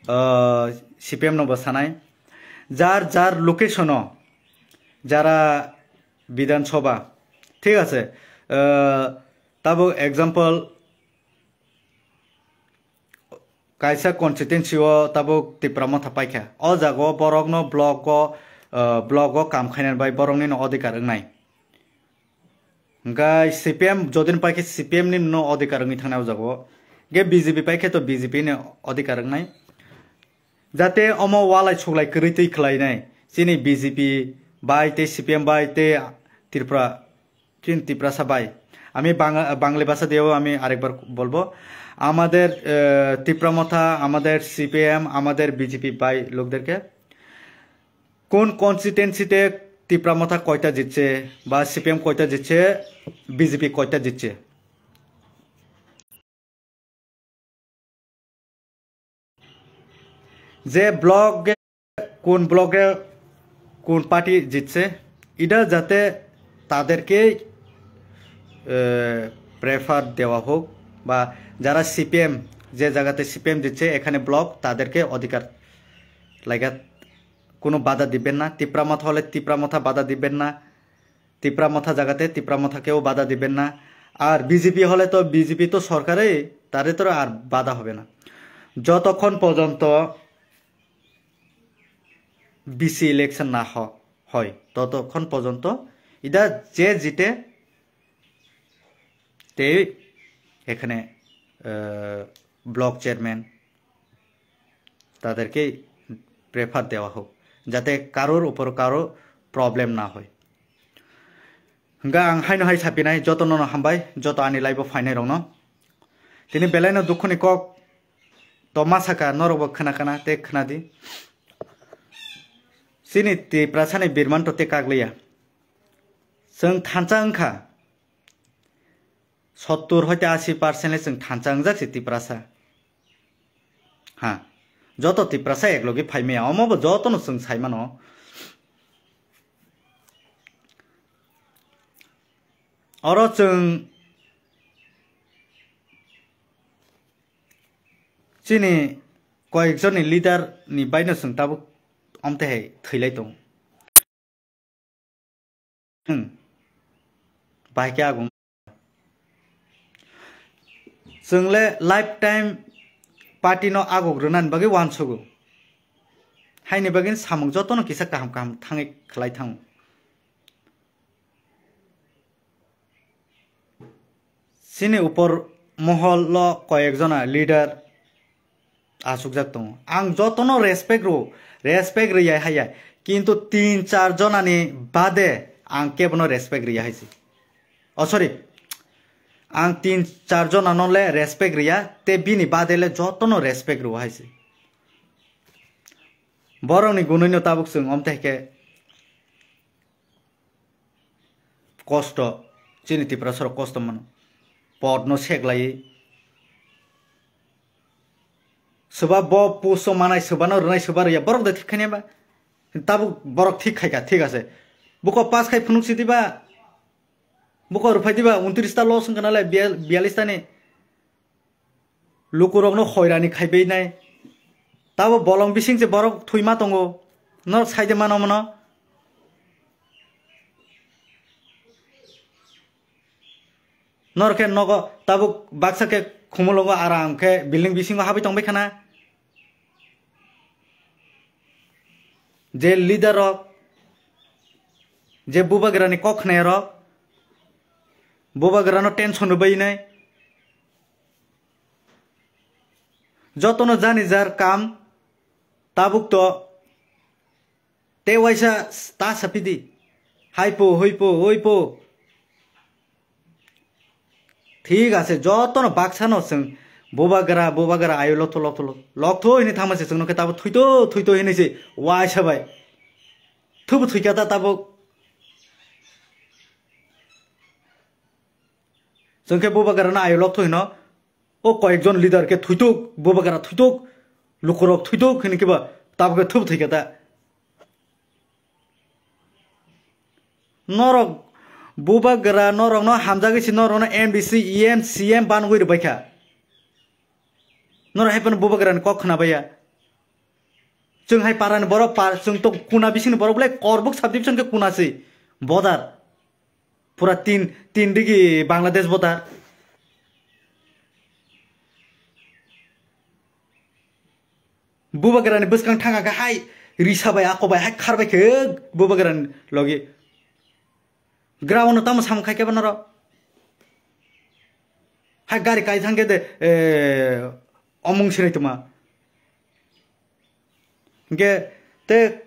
uh, C P M no bo sanai. Jar jar location o jara Bidhan Sabha, thik ase, uh, tabuk example, kaisa constituency o tabuk Tipra Motha paikha. O jaga o borokno block o, uh, block o kam khainani bai borokni no adhikar wngnai. Hingke C P M jodin paikhe C P M ni no adhikar wngwi thangnai o jaga o. Hingke B J P paikhe to B J P ni adhikar wngnai. Jate omo walai suglai kwrwi twi khlainai. Chini B J P bai tei C P M bai tei Tripura Chini Tiprasa bai. আমি বাং-, বাঙালি ভাষা দিয়েও আমি আরেকবার বলবো। আমাদের, আহ, তিপ্রা মথা, আমাদের সিপিএম, আমাদের বিজেপি ভাই লোকদেরকে কোন কনস্টিটুয়েন্সিতে তিপ্রা মথা কয়টা জিতছে বা সিপিএম কয়টা জিতছে, বিজেপি কয়টা জিতছে? যে ব্লকে কোন ব্লকে কোন পার্টি জিতছে, এটা যাতে তাদেরকেই, এ, প্রেফার দেওয়া হোক, বা যারা সিপিএম, যে জায়গাতে সিপিএম জিতছে, এখানে ব্লক তাদেরকে অধিকার লাগা, কোনো বাধা দিবেন না। তিপ্রা মথা হলে তিপ্রা মথা বাধা দিবেন না। তিপ্রা মথা জায়গাতে তিপ্রা মথাকেও বাধা দিবেন না। আর বিজেপি হলে তো, বিজেপি তো সরকারে, তারে তো আর বাধা হবে না। যতক্ষণ পর্যন্ত বিসি ইলেকশন না হ-, হয়, ততক্ষণ পর্যন্ত এটা যে জিতে, তে এখানে, আহ, ব্লক চেয়ারম্যান, তাদেরকে প্রেফার দেওয়া হোক, যাতে কারোর উপর কারো প্রবলেম না হয়। Hingke ang haino hai sapinai, joto nono hambai, joto ani live o phainai rokno. Tini belai no dukhu ni kok to ma saka, norok bo khna khna, te khna di. Chini Tiprasa ni birman to te kak liya. Chwng thansa wngkha. Sottur hoite ashi percent le chwng thansa wngjak se Tiprasa. Ha, joto Tiprasa ek logi phai maya, omo bo joto no chwng sai mano. Oro chwng chini koyek jonni leader ni baino chwng tabuk omte hai thwilai tongo. Hmm. Bahai khe aguk. Chwng le lifetime party no aguk rwnani bagwi uansugo. Haini bagwi samung jotono kisa kaham kaham thangwi khlai thango. Chini upor mohol o koyek jona leader achukjak tongo. Ang jotono respect rw, respect rwya haya. Kintu tin char jonani bade ang kebono respect rwya haise. Oh, sorry. Ang tin char jonano le respect rwya, te bini bade le jotono respect rw haise. Borokni gunino tabuk chwng omte khe kosto, chini Tiprasarok kosto mano. Podno seklaiwi. Swba bo puso manai, swbano rwnai, swba rwya, borok da thik khainai ba? Tabuk borok thik khaika, thik ase. Buko pass khai phunuk sidi ba? Buko rwphai diba? Untris ta loss wngkha nalai, biyal-, biyallis tani. Lukurokno hoirani khaibai nai. Tabo bolong bising se borok thwima tongo. Norok saide mano mano. Norok khe nogo tabuk baksa khe khumulongo aram khe building bisingo habwi tongbai khana. Je leader rok, je bubagrani kok khnai rok, bubagrano tension rwbai nai. Jotono jani jar kam tabuk to te waisa ta sapidi. Hai po, hoi po, oi po. Thik ase, jotono baksano chwng bubagra, bubagra ayo lokto, lokto, lokto, lokto hini thangma se chwngno khe tabo thuito, thuito hini se waisa bai. Thubu thuika ta tabuk. Chwng khe bubagrano ayo lokto hino. O koyekjon leader khe thuituk, bubagra thuituk, lukurok thuituk hini khe ba tabuk khe thubu thuika ta. Norok bubagra norokno hamjagwi si norokno M D C, E M, C M banwi rwbaikha. Norok hai phano bubagrani kok khna baiya. Chwng hai parani borok par, chwng to kuna bisingni borok belai Korbuk subdivision khe kuna se. Border. Pura tin, tin digi Bangladesh border. Bubagrani bwskang thangkha khe hai risa bai ako bai hai kharbai khe bubagrani logi. Ground no tamo samung khai khe ba norok. Hai gari kai thang khe de, eh, omung sinai tuma. Hingke te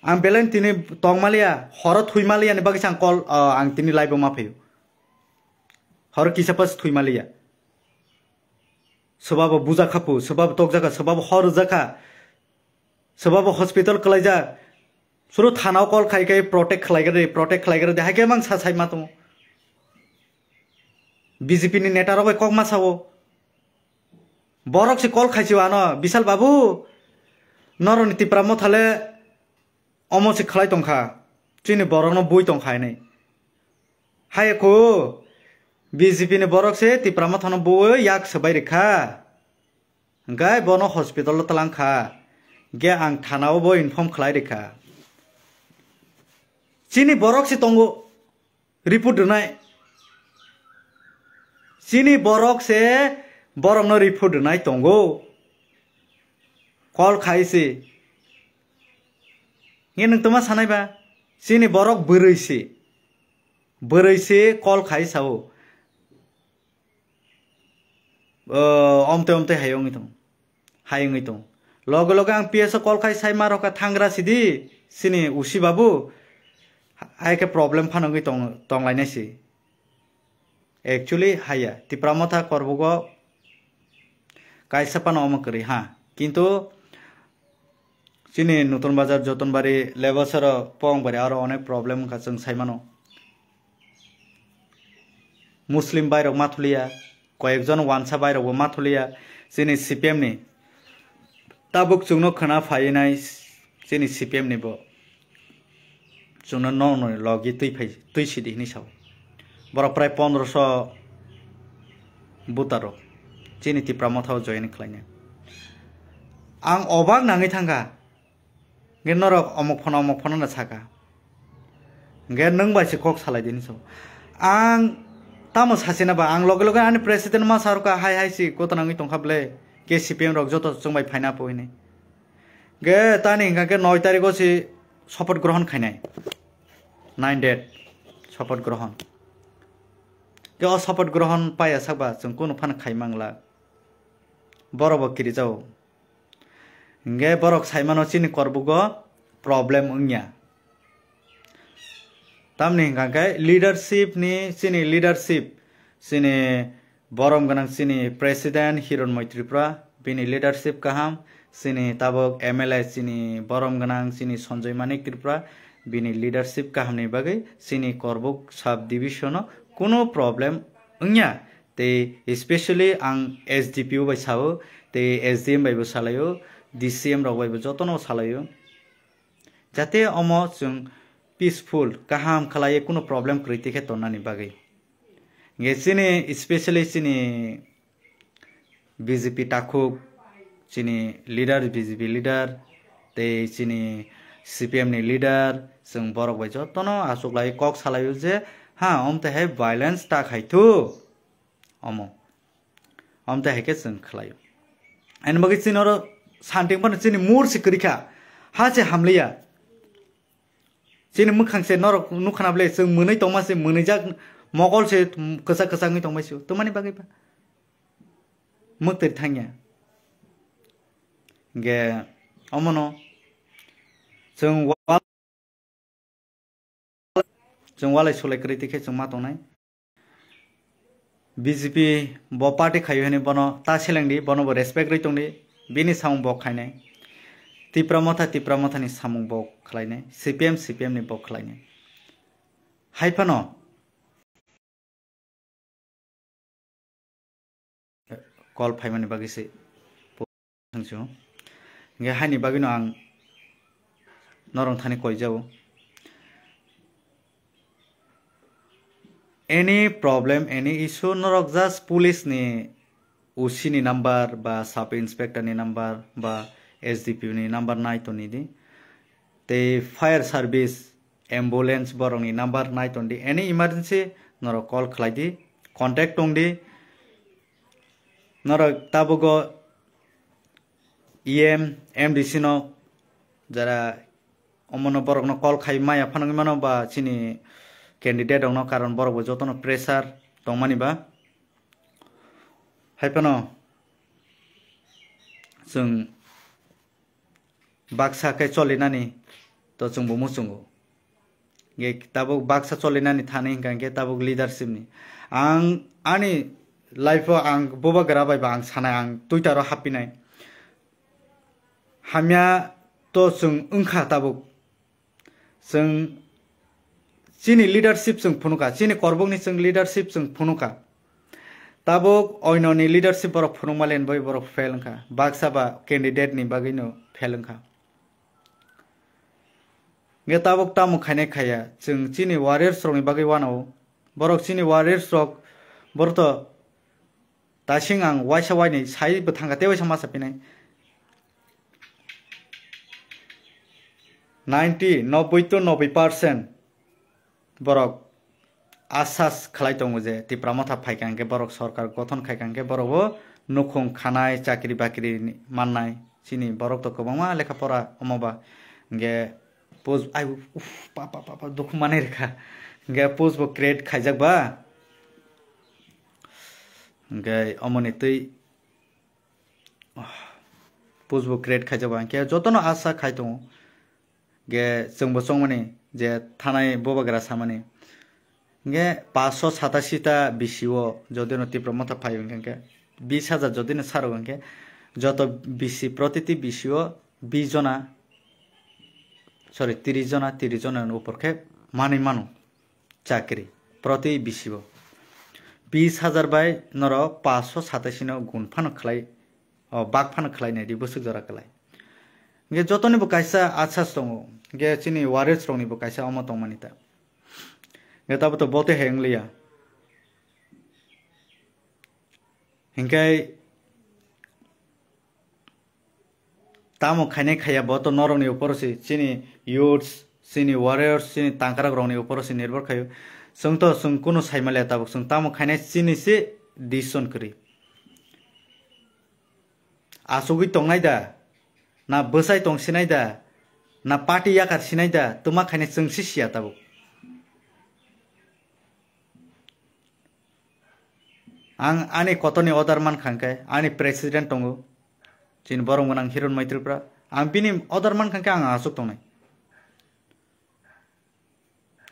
ang belai tini tongmaliya, horo thwimaliya ni bagwi ang call, ah, ang tini live o ma phaio. Horo kisa pas thwimaliya. Soba bo buja khapu, soba bo tokjaka, soba bo hor jakha, soba bo hospital kalaijak. Suru thana o call khai khai protect khlai gari, protect khlai gari de, hai khe mang sa sai ma tongo. B J P ni neta rok bai kok ma sao. Borok se call khaisio ano, "Bishal babu, norokni Tipra Motha le omo se khlai tongkha, chini borokno bui tongkha hinwi." Hai kho, B J P ni borok se Tipra Motha no bui yak swbai rikha. Hingkhe bono hospital o twlang kha. Hingkhe ang thana o bo inform khlai rikha. Chini borok se tongo. Report rwnai. Chini borok se borokno report rwnai tongo. Call khai se. Nge nwng toma sanai ba? Chini borok bwrwi se. Bwrwi se call khai sao. O, omte omte hai wngwi tong. Hai wngwi tong. Loge loge ang P S o call khai sai ma rokha thangra sidi, sini usi babu. Hai khe problem phano wngwi tong, tonglainai si. Actually, haiya, Tipra Motha Korbugo kaisa phano omo kwrwi ha. Kintu, chini Nutun Bazar, Jotonbari, Lebasaro, Pongbari aro onek problem wngkha chwng sai mano. Muslim bairok ma thuliya, koyekjon wansa bairokbo ma thuliya, chini C P M ni. Tabuk chwngno khwna phainai chini C P M ni bo. Chwngno nokni logi twi phai, twi sidi hinwi sao. Borok prai pondroso voter rok chini Tipra Motha o join khlainai. Ang obak nangwi thangkha. Hingke norok omok phano, omok phano no saka. Hingke nwng bai se kok salai di hinwi sao. Ang tamo sachina ba, ang loge loge ani president ma sa rwkha, hai hai si kotona wngwi tongkha ble, ke C P M rok joto chwng bai phaina po hinwi. Hingke tani hingka khe noi tarikh o si sopoth grohon khainai. Nine date sopoth grohon. Tei o support grohon paiya sakba chwng kunu phano khai mangla. Borok bo kirijao. Hingke borok saimano chini korbugo problem wngya. Tamni hingka khe leadership ni, chini leadership, chini borom gwnang chini president Hironmoi Tripura, bini leadership kaham, chini tabok M L A chini borom gwnang chini Sanjay Manik Tripura, bini leadership kaham ni bagwi chini Korbuk sub division o kuno problem wngya. Tei especially ang S D P O bai sao, tei S D M bai bo salaio, D C M rok bai bo jotono salaio. Jate omo chwng peaceful, kaham khlaiwi kuno problem kwrwi tikhe tonnani bagwi. Nge chini, especially chini B J P takhuk, chini leader, B J P leader, tei chini C P M ni leader, chwng borok bai jotono achuklai kok salaio je, ha, omte hai violence ta khai thu. Omo. Omte hai khe chwng khlaio. Ani bagwi chini oro santing phano chini mur se kwrwi kha. Ha se hamliya. Chini mwkhang se norok nukha na bwle chwng mwnwi tongma se mwnwijak mokol se kwchak kwchak wngwi tongbai se. Twmani bagwi ba. Mwktwi thangya. Ge omono chwng wa-, chwng walai sulai kwrwi tikhe chwng ma tongnai. B J P bo party khaio hwnwi bono ta selengdi, bono bo respect rwi tongdi, bini samung bo khainai. Tipra Motha, Tipra Mothani samung bo khlainai, C P M, C P M ni bo khlainai. Hai phano call phaimani bagwi se thangsu. Hingke haini bagwino ang norong thani koijao. Any problem, any issue, norok just police ni O C ni number ba sub inspector ni number ba S D P O ni number nai toni di. Tei fire service, ambulance borok ni number nai toni di. Any emergency norok call khlai di, contact tong di. Norok tabugo E M, M D C no jara omono borokno call khai maya phano wngwi mano ba chini candidate rokno, karon borok bo jotono pressure tongmani ba. Hai phano chwng baksa khe cholinani to chwngbo muchungo. Ge tabuk baksa cholinani thani hingka hingke tabuk leadership ni. Ang ani life o ang bubagra bai ba ang sanai, ang Twitter o hapinai. Hamya to chwng wngkha tabuk. Chwng chini leadership chwng phunuka, chini korbokni chwng leadership chwng phunuka. Tabuk oinoni leadership borok phunukma len bai borok fail wngkha. Baksa ba candidate ni bagwino fail wngkha. Hingke tabuk tamo khainai khaiya, chwng chini warriors rokni bagwi wanao. Borok chini warriors rok, borok to tasing ang waisa wainwi sai bwthangkha tei waisa masa pinai. Ninety, noboi to noboi percent borok asas khlai tongo je Tipra Motha phaikha hingke borok sorkar gothon khaikha hingke borok bo nukhung khanai, chakri bakri mannai. Chini borok to kwbangma lekha pora omo ba hingke post, ai, uff, pa, pa, pa, pa, dukhu manwi rwkha. Hingke post bo create khaijak ba. Hingke omoni twi post bo create khaijak ba. Hingke jotono asa khai tongo. Ge chwngbo chongmani je thanai bubagra samani. Hingke paanch sho satashi ta B C O jodino Tipra Motha phai hingke, bis hajar jodino saro hingke, joto B C, protiti B C O bis jona, sorry, tris jona, tris jona ni upor khe manwi mano chakri, proti B C O. Bis hajar bai norok paanch sho satashi no gun phano khlai, o, bak phano khlai nai di bwswk jora kwlai. Hingke jotoni bo kaisa asas tongo, hingke chini warriors rokni bo kaisa omo tongmani ta. Hingke tabuk to bote hai wng liya. Hingke tamo khainai khaiya bo to norokni uporo se, chini youths, chini warriors, chini tangkarak rokni uporo se nirbhor khaio. Chwng to chwng kunu sai manliya tabuk, chwng tamo khainai chini se decision kwrwi. Achugwi tongnai da, na bwsai tong sinai da, na party yakar sinai da, twma khainai chwng se siya tabuk. Ang ani kotorni order mankha hwnkhe ani president tongo, chini borok gwnang Hiron Mai Tripura. Ang bini order mankha hwnkhe ang aswk tongnai.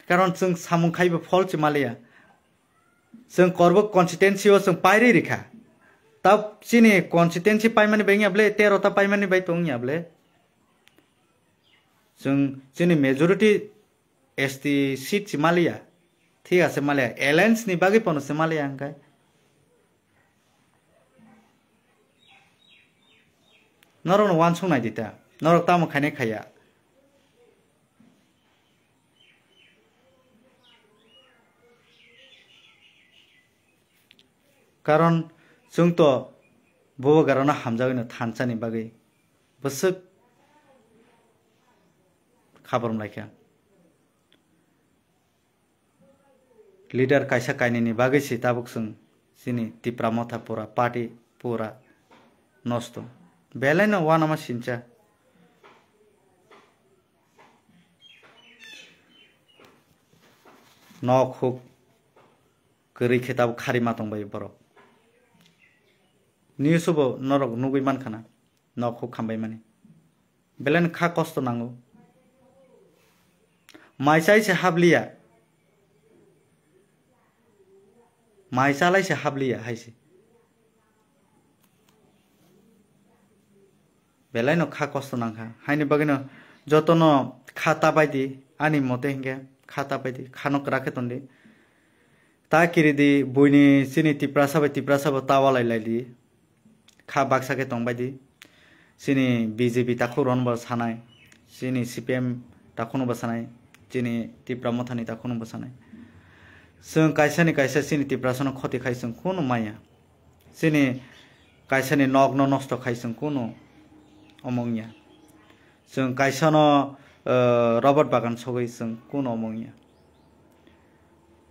Karon chwng samung khaibo phol se maliya. Chwng Korbuk constituency o chwng pairwi rikha. Ta chini constituency paimani bai wngya ble, tero ta paimani bai tongya ble. Chwng chini majority S T seat se maliya. Thik ase maliya. Alliance ni bagwi pono se maliya hwnkhe. Norokno uansuk nai di ta. Norok tamo khainai khaiya. Karon chwng to bubagrano hamjagwino thansa ni bagwi bwswk khabar mlaikha. Leader kaisa kainwini bagwi se tabuk chwng chini Tipra Motha pura party pura nosto. Belai no uanama sincha. Nok huk kwrwi khe tabuk khari ma tongbai borok. News o bo norok nugwi mankha na nok huk khambai mani. Belai no kha kosto nango. Mai chai se habliya. Mai chalai se habliya hai se. Belai no kha kosto nangkha. Haini bagwi no joto no kha ta bai di. Ani mote hinkhe kha ta bai di. Kha no kwrak khe ton di. Ta kiri di buini chini Tiprasa bai Tiprasa bo ta walai lai di. Kha baksa khe tongbai di. Chini B J P takhuk rokno bo sanai. Chini C P M takhukno bo sanai. Chini Tipra Mothani takhukno bo sanai. Chwng kaisa ni kaisa chini Tiprasano khoti khai chwng kunu maya. Chini kaisa ni nokno nosto khai chwng kunu omo wngya. Chwng kaisa no, eh, robot bagan sogwi chwng kunu omo wngya.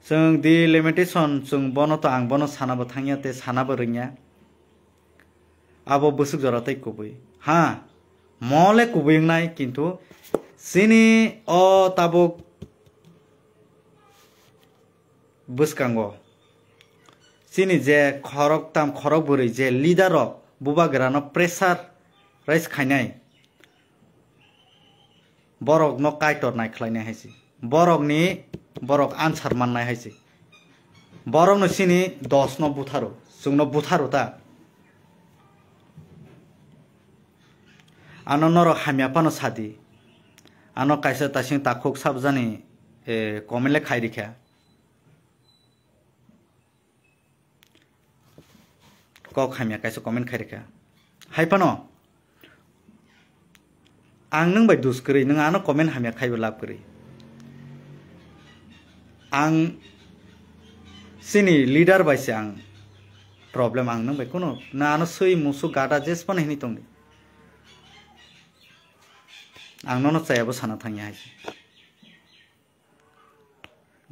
Chwng di limitation, chwng bono to ang bono sana bo thangya tei sana bo rwngya. Abo bwswk jora tei kubui. Ha, mo le kubui wngnai, kintu chini o tabuk bwskango chini je khorok tam khorok bwrwi je leader rok bubagra no pressure rise khainai, borok no Kaitor nai khlainai hai se. Borok ni, borok answer mannai hai se. Borok no chini dos no butharo, chwng no butharo ta. Ano norok hamya phano sadi. Ano kaisa taising takhuk sabjani, eh, comment le khai rikha. Kok hamya kaisa comment khai rikha. Hai phano ang nwng bai dus kwrwi, nwng ano comment hamya khaibo lab kwrwi. Ang chini leader bai se ang problem, ang nwng bai kuno na ano swi musu gada jes phano hini tongdi. Ang nono chayabo sana thangya hai se.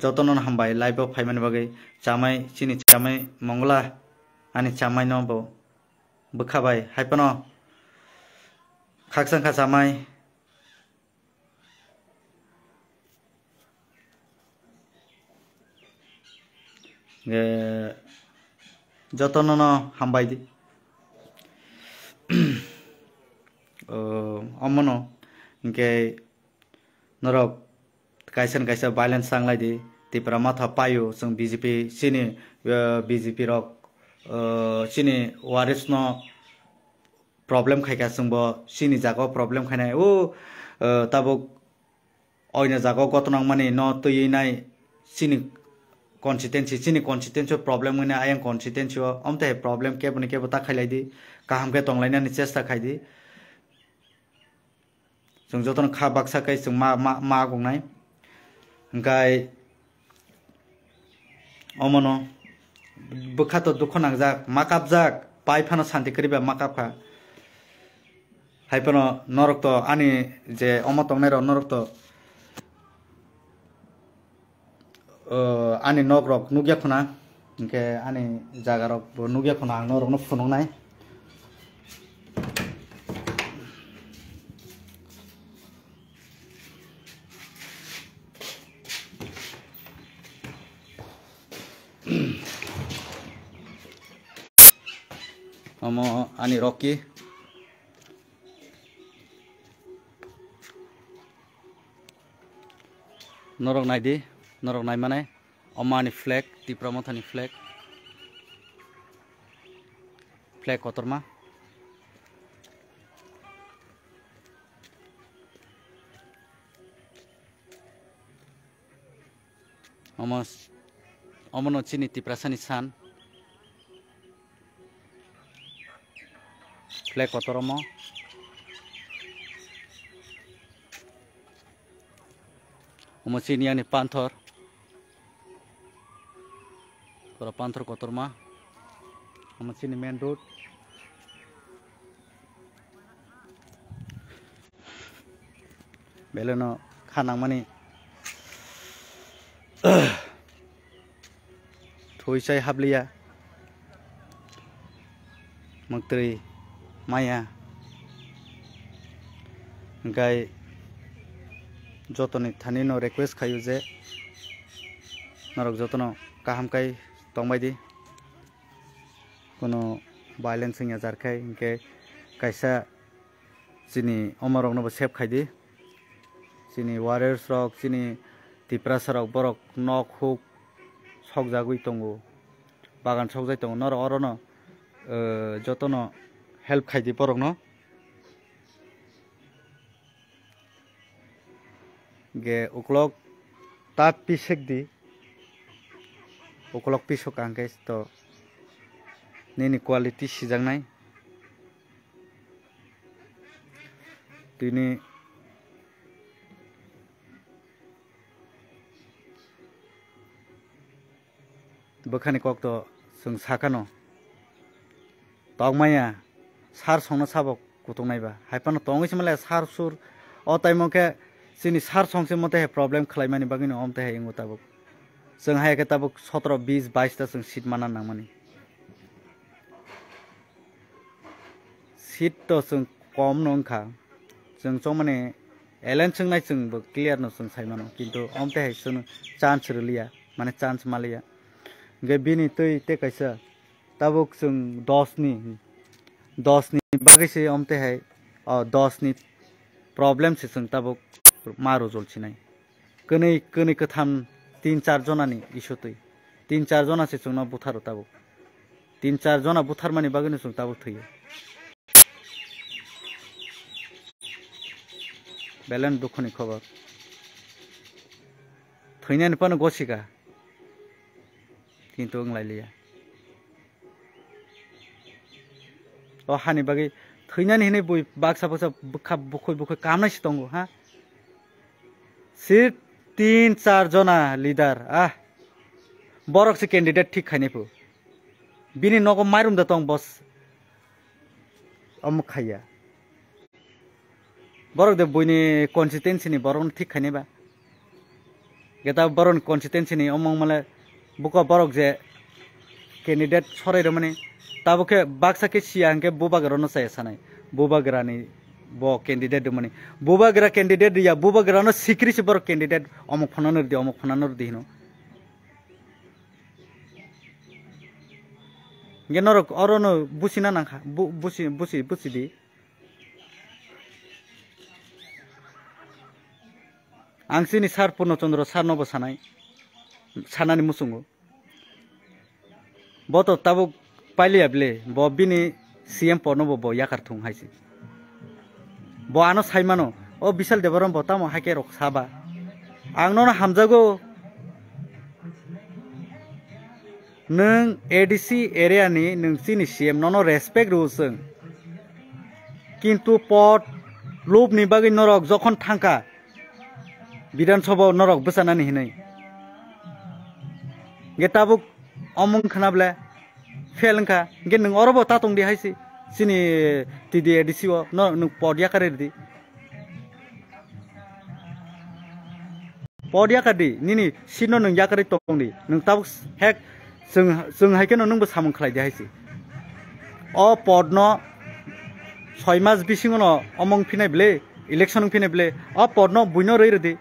Jotono hambai live o phaimani bagwi, chamai, chini chamai Mongla, ani chamai no bo bwkha bai hai phano khakchang kha chamai. Eh, jotono no hambai di. Oh, omono, hwnkhe norok kaisa ni kaisa violence changlai di. Tipra Motha paio, chwng B J P chini, eh, B J P rok, eh, chini waris no problem khaikha, chwngbo chini jaga o problem khainai. O, eh, tabuk oina jaga o goto nangmani no twiwi nai chini constituency, chini constituency o problem wngwi nai ayang constituency o, omthe problem kebo ni kebo ta khailai di, kaham khe tonglainani chesta khai di. Chwng jotono kha baksa khe chwng ma, ma, ma agongnai. Hwnkhe omono bwkha to dukho nangjak, ma kapjak, pai phano santi kwrwi ba ma kapkha. Hai phano norok to ani je omo tongnai rok norok to O, ani nok rok nukya khuna, hwnkhe ani jaga rok bo nukya khuna, ang norok no phunuknai. Omo ani Rocky. Norok naidi, norok naimanai. Omo ani flag, Tipra Mothani flag. Flag kotorma. Omo, omono chini Tiprasani san. Flag kotor omo. Omo chini ani panthor. Pura panthor kotorma. Omo chini main road. Beleno kha nangmani. Thwi chai habliya. Mwktwi maya. Hingkai jotoni thani no request khaio je norok jotono kaham kai tongbai di. Kono violence wngya jar khai, hinkhe kaisa chini omo rokno bo save khai di. Chini warriors rok, chini Tiprasa rok, borok nok huk sokjagwi tongo, bagan sokjai tongo. Norok orono, eh, jotono help khai di borokno. Ge uklok ta pisek di. Uklok pisok ang khe to nini quality sijaknai. Tini bwkhani kok to chwng sakano. Tokmaya, sar songno sabo kutung naiba. Hai phano tongwi se male sar sur. O taimo khe chini sar song se mote hai problem khlai mani bagwi no om te hai wngo tabuk. Chwng hai khe tabuk sotro, bis, bais ta chwng seat mana nangmani. Seat to chwng kom no wngkha. Chwng chongmani alliance wngnai chwng bo clear no chwng sai mano. Kintu om te hai chwng chance rwliya, mane chance maliya. Hingke bini twi te kaisa tabuk chwng dos ni, dos ni bagwi se om te hai, o dos ni problem se chwng tabuk ma rujol sinai. Kwnwi, kwnwi kwtham tin char jona ni issue twi. Tin char jona se chwngno butharo tabuk. Tin char jona butharmani bagwino chwng tabuk thwiyo. Belai no dukhoni khobor. Thwinani phano gosika. Kintu wng lai liya. O hani bagwi thwinani hinwi bui baksa baksa bwkha bukhoi bukhoi kamnai se tongo, ha? Sir tin char jona leader, ah. Borok se candidate thik khainai phu. Bini nogo mairum da tong boss. Omo khaiya. Borok de buini constituency ni borok no thik khainai ba. Geta borok ni constituency ni omong male buko borok je candidate sorai rwmani. Tabuk khe baksa khe siya hwnkhe bubagra no chaya sanai. Bubagra ni bo candidate rwmani. Bubagra candidate riya, bubagra no sikri se borok candidate omok phano no rwdi, omok phano no rwdi hino. Hwnkhe norok oro no busina nangkha, bu-, busi, busi, busi di. Ang chini sir Purno Chandra sir no bo sanai, sanani muchungo. Bo to tabuk pailiya bile, bo bini C M pod no bo, bo yakar thung hai se. Bo ano sai mano, o Bishal Debbarma bo tamo hai khe rok saba. Ang nono hamjago, nwng A D C area ni nwng chini C M, nono respect rw chwng. Kintu pod lobni bagwi norok jokhon thangkha, Bidhan Sabha o norok bwchanani hinwi. Hwnkhe tabuk omung khna ble fail wngkha. Hwnkhe nwng oro bo ta tong di hai se. Chini T D A D C o no nwng pod yakarwi rwdi. Pod yakardi, nini seat no nwng yakarwi tong di. Nwng tabuk hek Chwng, chwng hai kheno nwngbo samung khlai di hai se. O pod no soi mas bisingo no omong phinai bwle, election wng phinai bwle, o pod no buino rwi rwdi.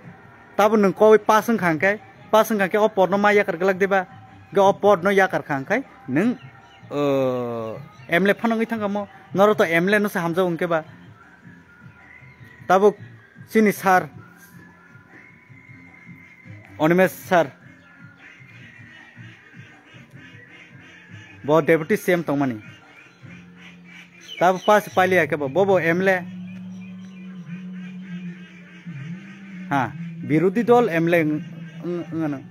Tabo nwng koi pass wngkha hwnkhe, pass wngkha hwnkhe o pod no ma yakar glak diba? Hwnkhe o pod no yakar kha hwnkhe nwng uh, M L A phano wngwi thangkha mo. Norok to M L A no se hamjak hwnkhe ba. Tabuk chini sir, Animesh sir, bo deputy C M tongmani. Tabuk pass pailiya khe bo, bobo M L A. Ha, birodhi dol M L A wng-, wng-, wngano.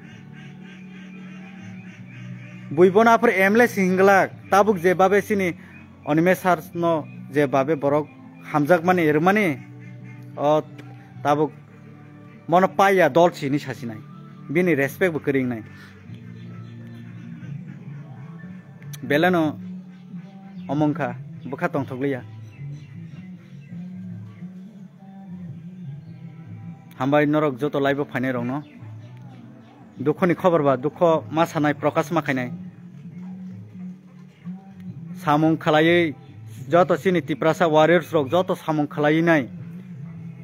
Bui bono aphuru M L A si hinglak, tabuk je babe chini Animesh sir no je babe borok hamjakmani, rwmani, o tabuk mono paiya dol sini sasinai, bini respect bo kwrwi wngnai. Beleno omongkha, bwkha tongthokliya. Hambai norok joto live o phainai rokno. Dukhoni khobor ba, dukho ma sanai, prokash ma khainai. Samung khlaiwi joto chini Tiprasa warriors rok joto samung khlaiwi nai.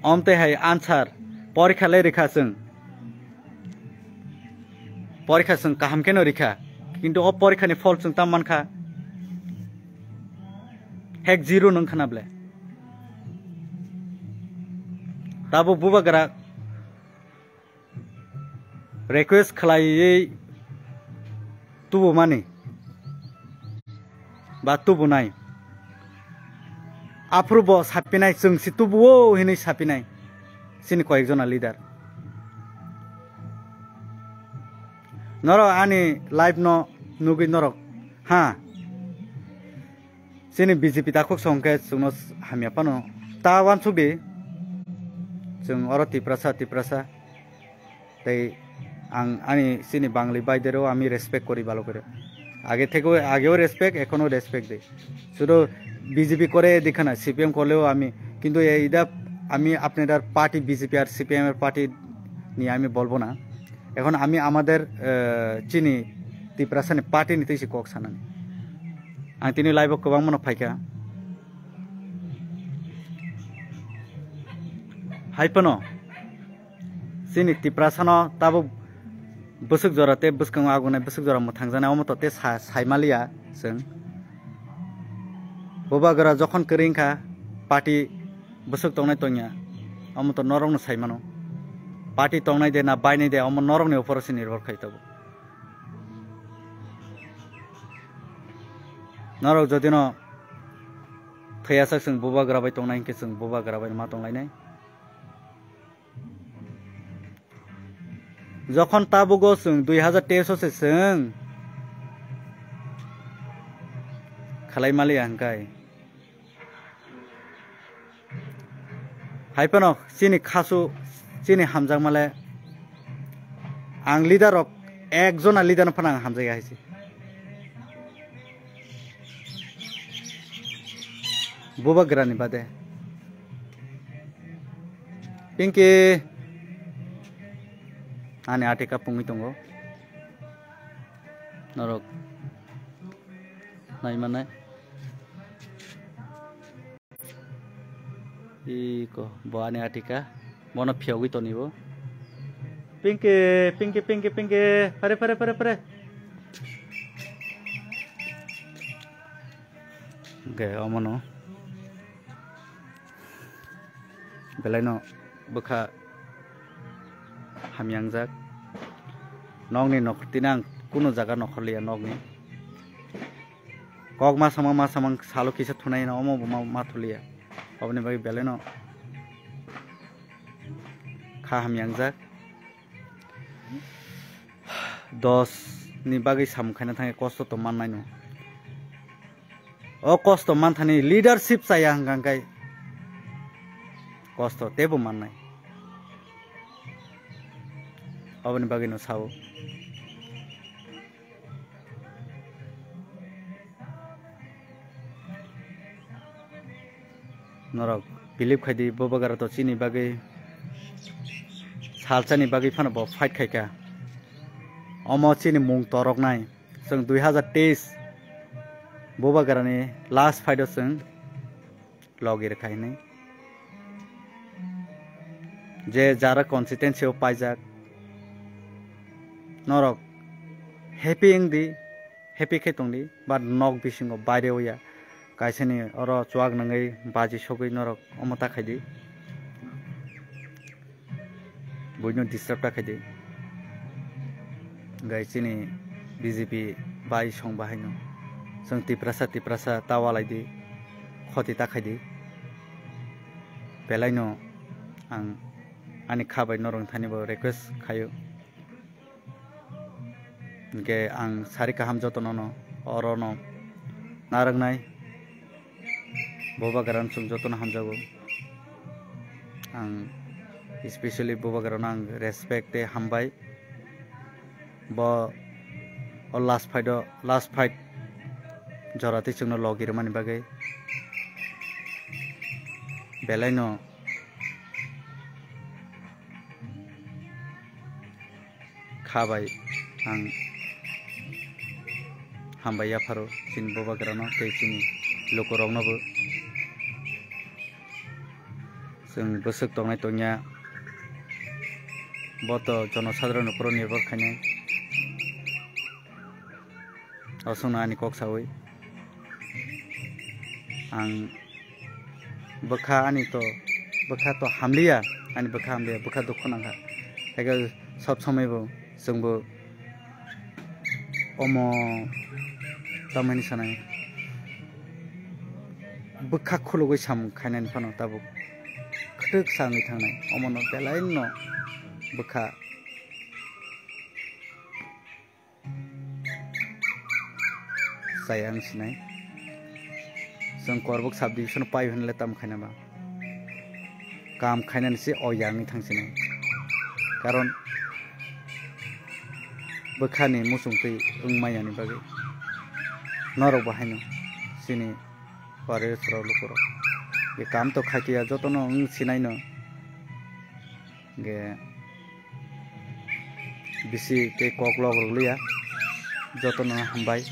Omte hai answer porikha le rikha chwng. Porikha chwng kaham kheno rikha. Kintu o porikhani phol chwng tam mankha. Hek zero nung khana ble. Tabuk bubagra request khlaiwi tubumani ba tubunai. Aphuru bo sapinai, chwng si tubuo hinwi sapinai chini koyekjona leader. Norok ani live no nugwi norok, ha, chini B J P takhuk song khe chwngno hamya phano ta uansuk di. Chwng oro Tiprasa, Tiprasa. Tei ang ani chini Bangli baidero ami respect kori balo kore. Age thekeo, ageo respect, ekhono respect de. Sudu B J P kore dikhana, C P M korleo ami, kintu ei ida ami apnedar party B J P ar C P M er party ni ami bolbo na. Ekhon ami amader, eh, chini Tiprasani party ni twi si kok sanani. Ang tini live o kwbangmano phaikha. Hai phano chini Tiprasano tabuk bwswk jora tei bwskango agunai bwswk jora mwthangjaknai, omo to tei sa-, saimaliya chwng. Bubagra jokhon kwrwi wngkha, party bwswk tongnai tongya, omo to norokno saimano. Party tongnai de na bainai de, omo norokni uporo se nirbhor khai tongo. Norok jodino thwiyasak chwng bubagra bai tongnai hinkhe chwng bubagra bai ma tonglainai. Jokhon tabugo chwng dui hazar teis o se chwng khalai maliya hwnkhe. Hai phano chini khasu, chini hamjakmale ang leader rok, ekjona leader no phano ang hamjakya hai se. Bubagrani bade. Pinky ani atika pungwi tongo. Norok naimanai. Iko bo ani atika. Bono phiyogwi tonibo. Pinky, Pinky, Pinky, Pinky. Phare, phare, phare, phare. Ge omono. Belaino bwkha hamyangjak. Nokni nokhor tini ang kunu jaga nokhorliya nokni. Kok ma samang ma samang salo kisa thunai no omo bo ma, ma thuliya. Oboni bagwi belaino kha hamyangjak. Dos ni bagwi samung khaina thangwi kosto to mannai no. O kosto manthani leadership chaya hwnkha hwnkhe kosto teibo mannai. Oboni bagwino sao. Norok believe khaidi, bubagra to chini bagwi, salsani bagwi phano bo fight khaikha. Omo chini mung toroknai. Chwng dui hazar teis bubagrani last fight o chwng logi rwkha hinwi. Je jara constituency o paijak, norok happy wngdi, happy khe tongdi, but nok bisingo baire oya. Kaisani oro chuak nangwi baji sogwi norok omo ta khaidi. Buino disturb ta khaidi. Gai chini B J P bai song bahaino. Chwng Tiprasa, Tiprasa ta walaidi. Khoti ta khaidi. Belaino ang ani kha bai norok thani bo request khayo. Hingke ang sari kaham jotono no, oro no narwknai. Bubagra no chwng jotono hamjago. Ang especially Bubagra no ang respect tei hambai. Bo o last fight o, last fight jora twi chwngno logi rwmani bagwi. Belaino kha bai ang hambai yapharo chini Bubagrano tei chini lukuroknobo. Chwng bwswk tongnai tongya, bo to jonosadharonni uporo nirbhor khainai. Aswkno ani kok sawi ang bwkha ani to, bwkha to hamliya, ani bwkha hamliya, bwkha dukhu nangkha. Haikhe sob somoi bo chwngbo omo tamani sanai bwkha khulugwi samung khainani phano tabuk khwtwk sa wngwi thangnai, omono belaino bwkha. Chaya wng sinai. Chwng Korbuk sub division pai hwnle tam khaina ba. Kam khainani se o yang wngwi thang sinai. Karon bwkhani muchung twi wng manyani bagwi norok bo haino chini warriors rok lukurok. Be kam to khaitiya jotono wng sinaino. Hingke bisi tei kok lok rwliya, jotono hambai,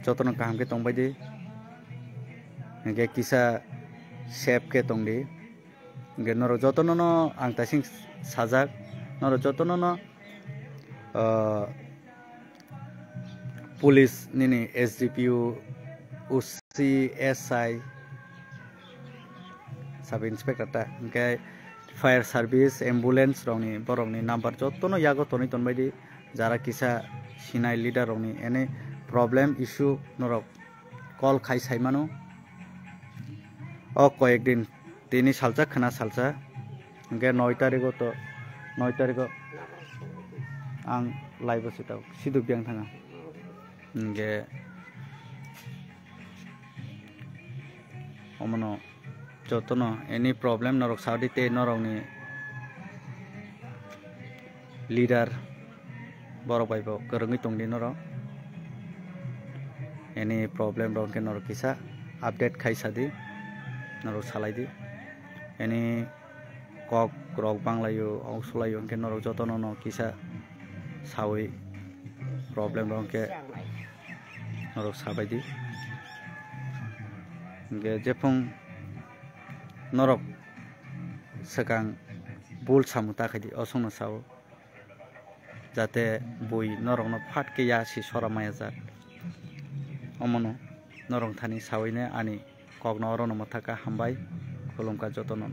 jotono kaham khe tongbaidi, hingke kisa safe khe tongdi, hingke norok jotono no ang taising sajak, norok jotono no, ah, Police nini S D P O, O C, S I, sub inspector ta, hingke fire service, ambulance rokni borokni number jotono yago tonwi tonbaidi, jara kisa sinai leader rokni any problem issue norok call khai sai mano. O koyek din tini salsa khna salsa, hingke noi tarigo to, noi tarigo ang laibo sitao sidu biyang thanga. Hingke omono jotono any problem norok saudi tei norokni leader borok bai bo kwrwngwi tongdi norok. Any problem rok hwnkhe norok kisa update khai sadi, norok salaidi. Any kok rok banglaio, ok sulaio hwnkhe norok jotono no kisa sawi problem rok hwnkhe norok sabaidi. Hwnkhe jephung norok swkang bul samung ta khaidi, osongno sao. Jate bui norokno phat khe ya si sora maya jak. Omono norok thani sawine ani kokno orono mwthaka hambai, khulumkha jotono.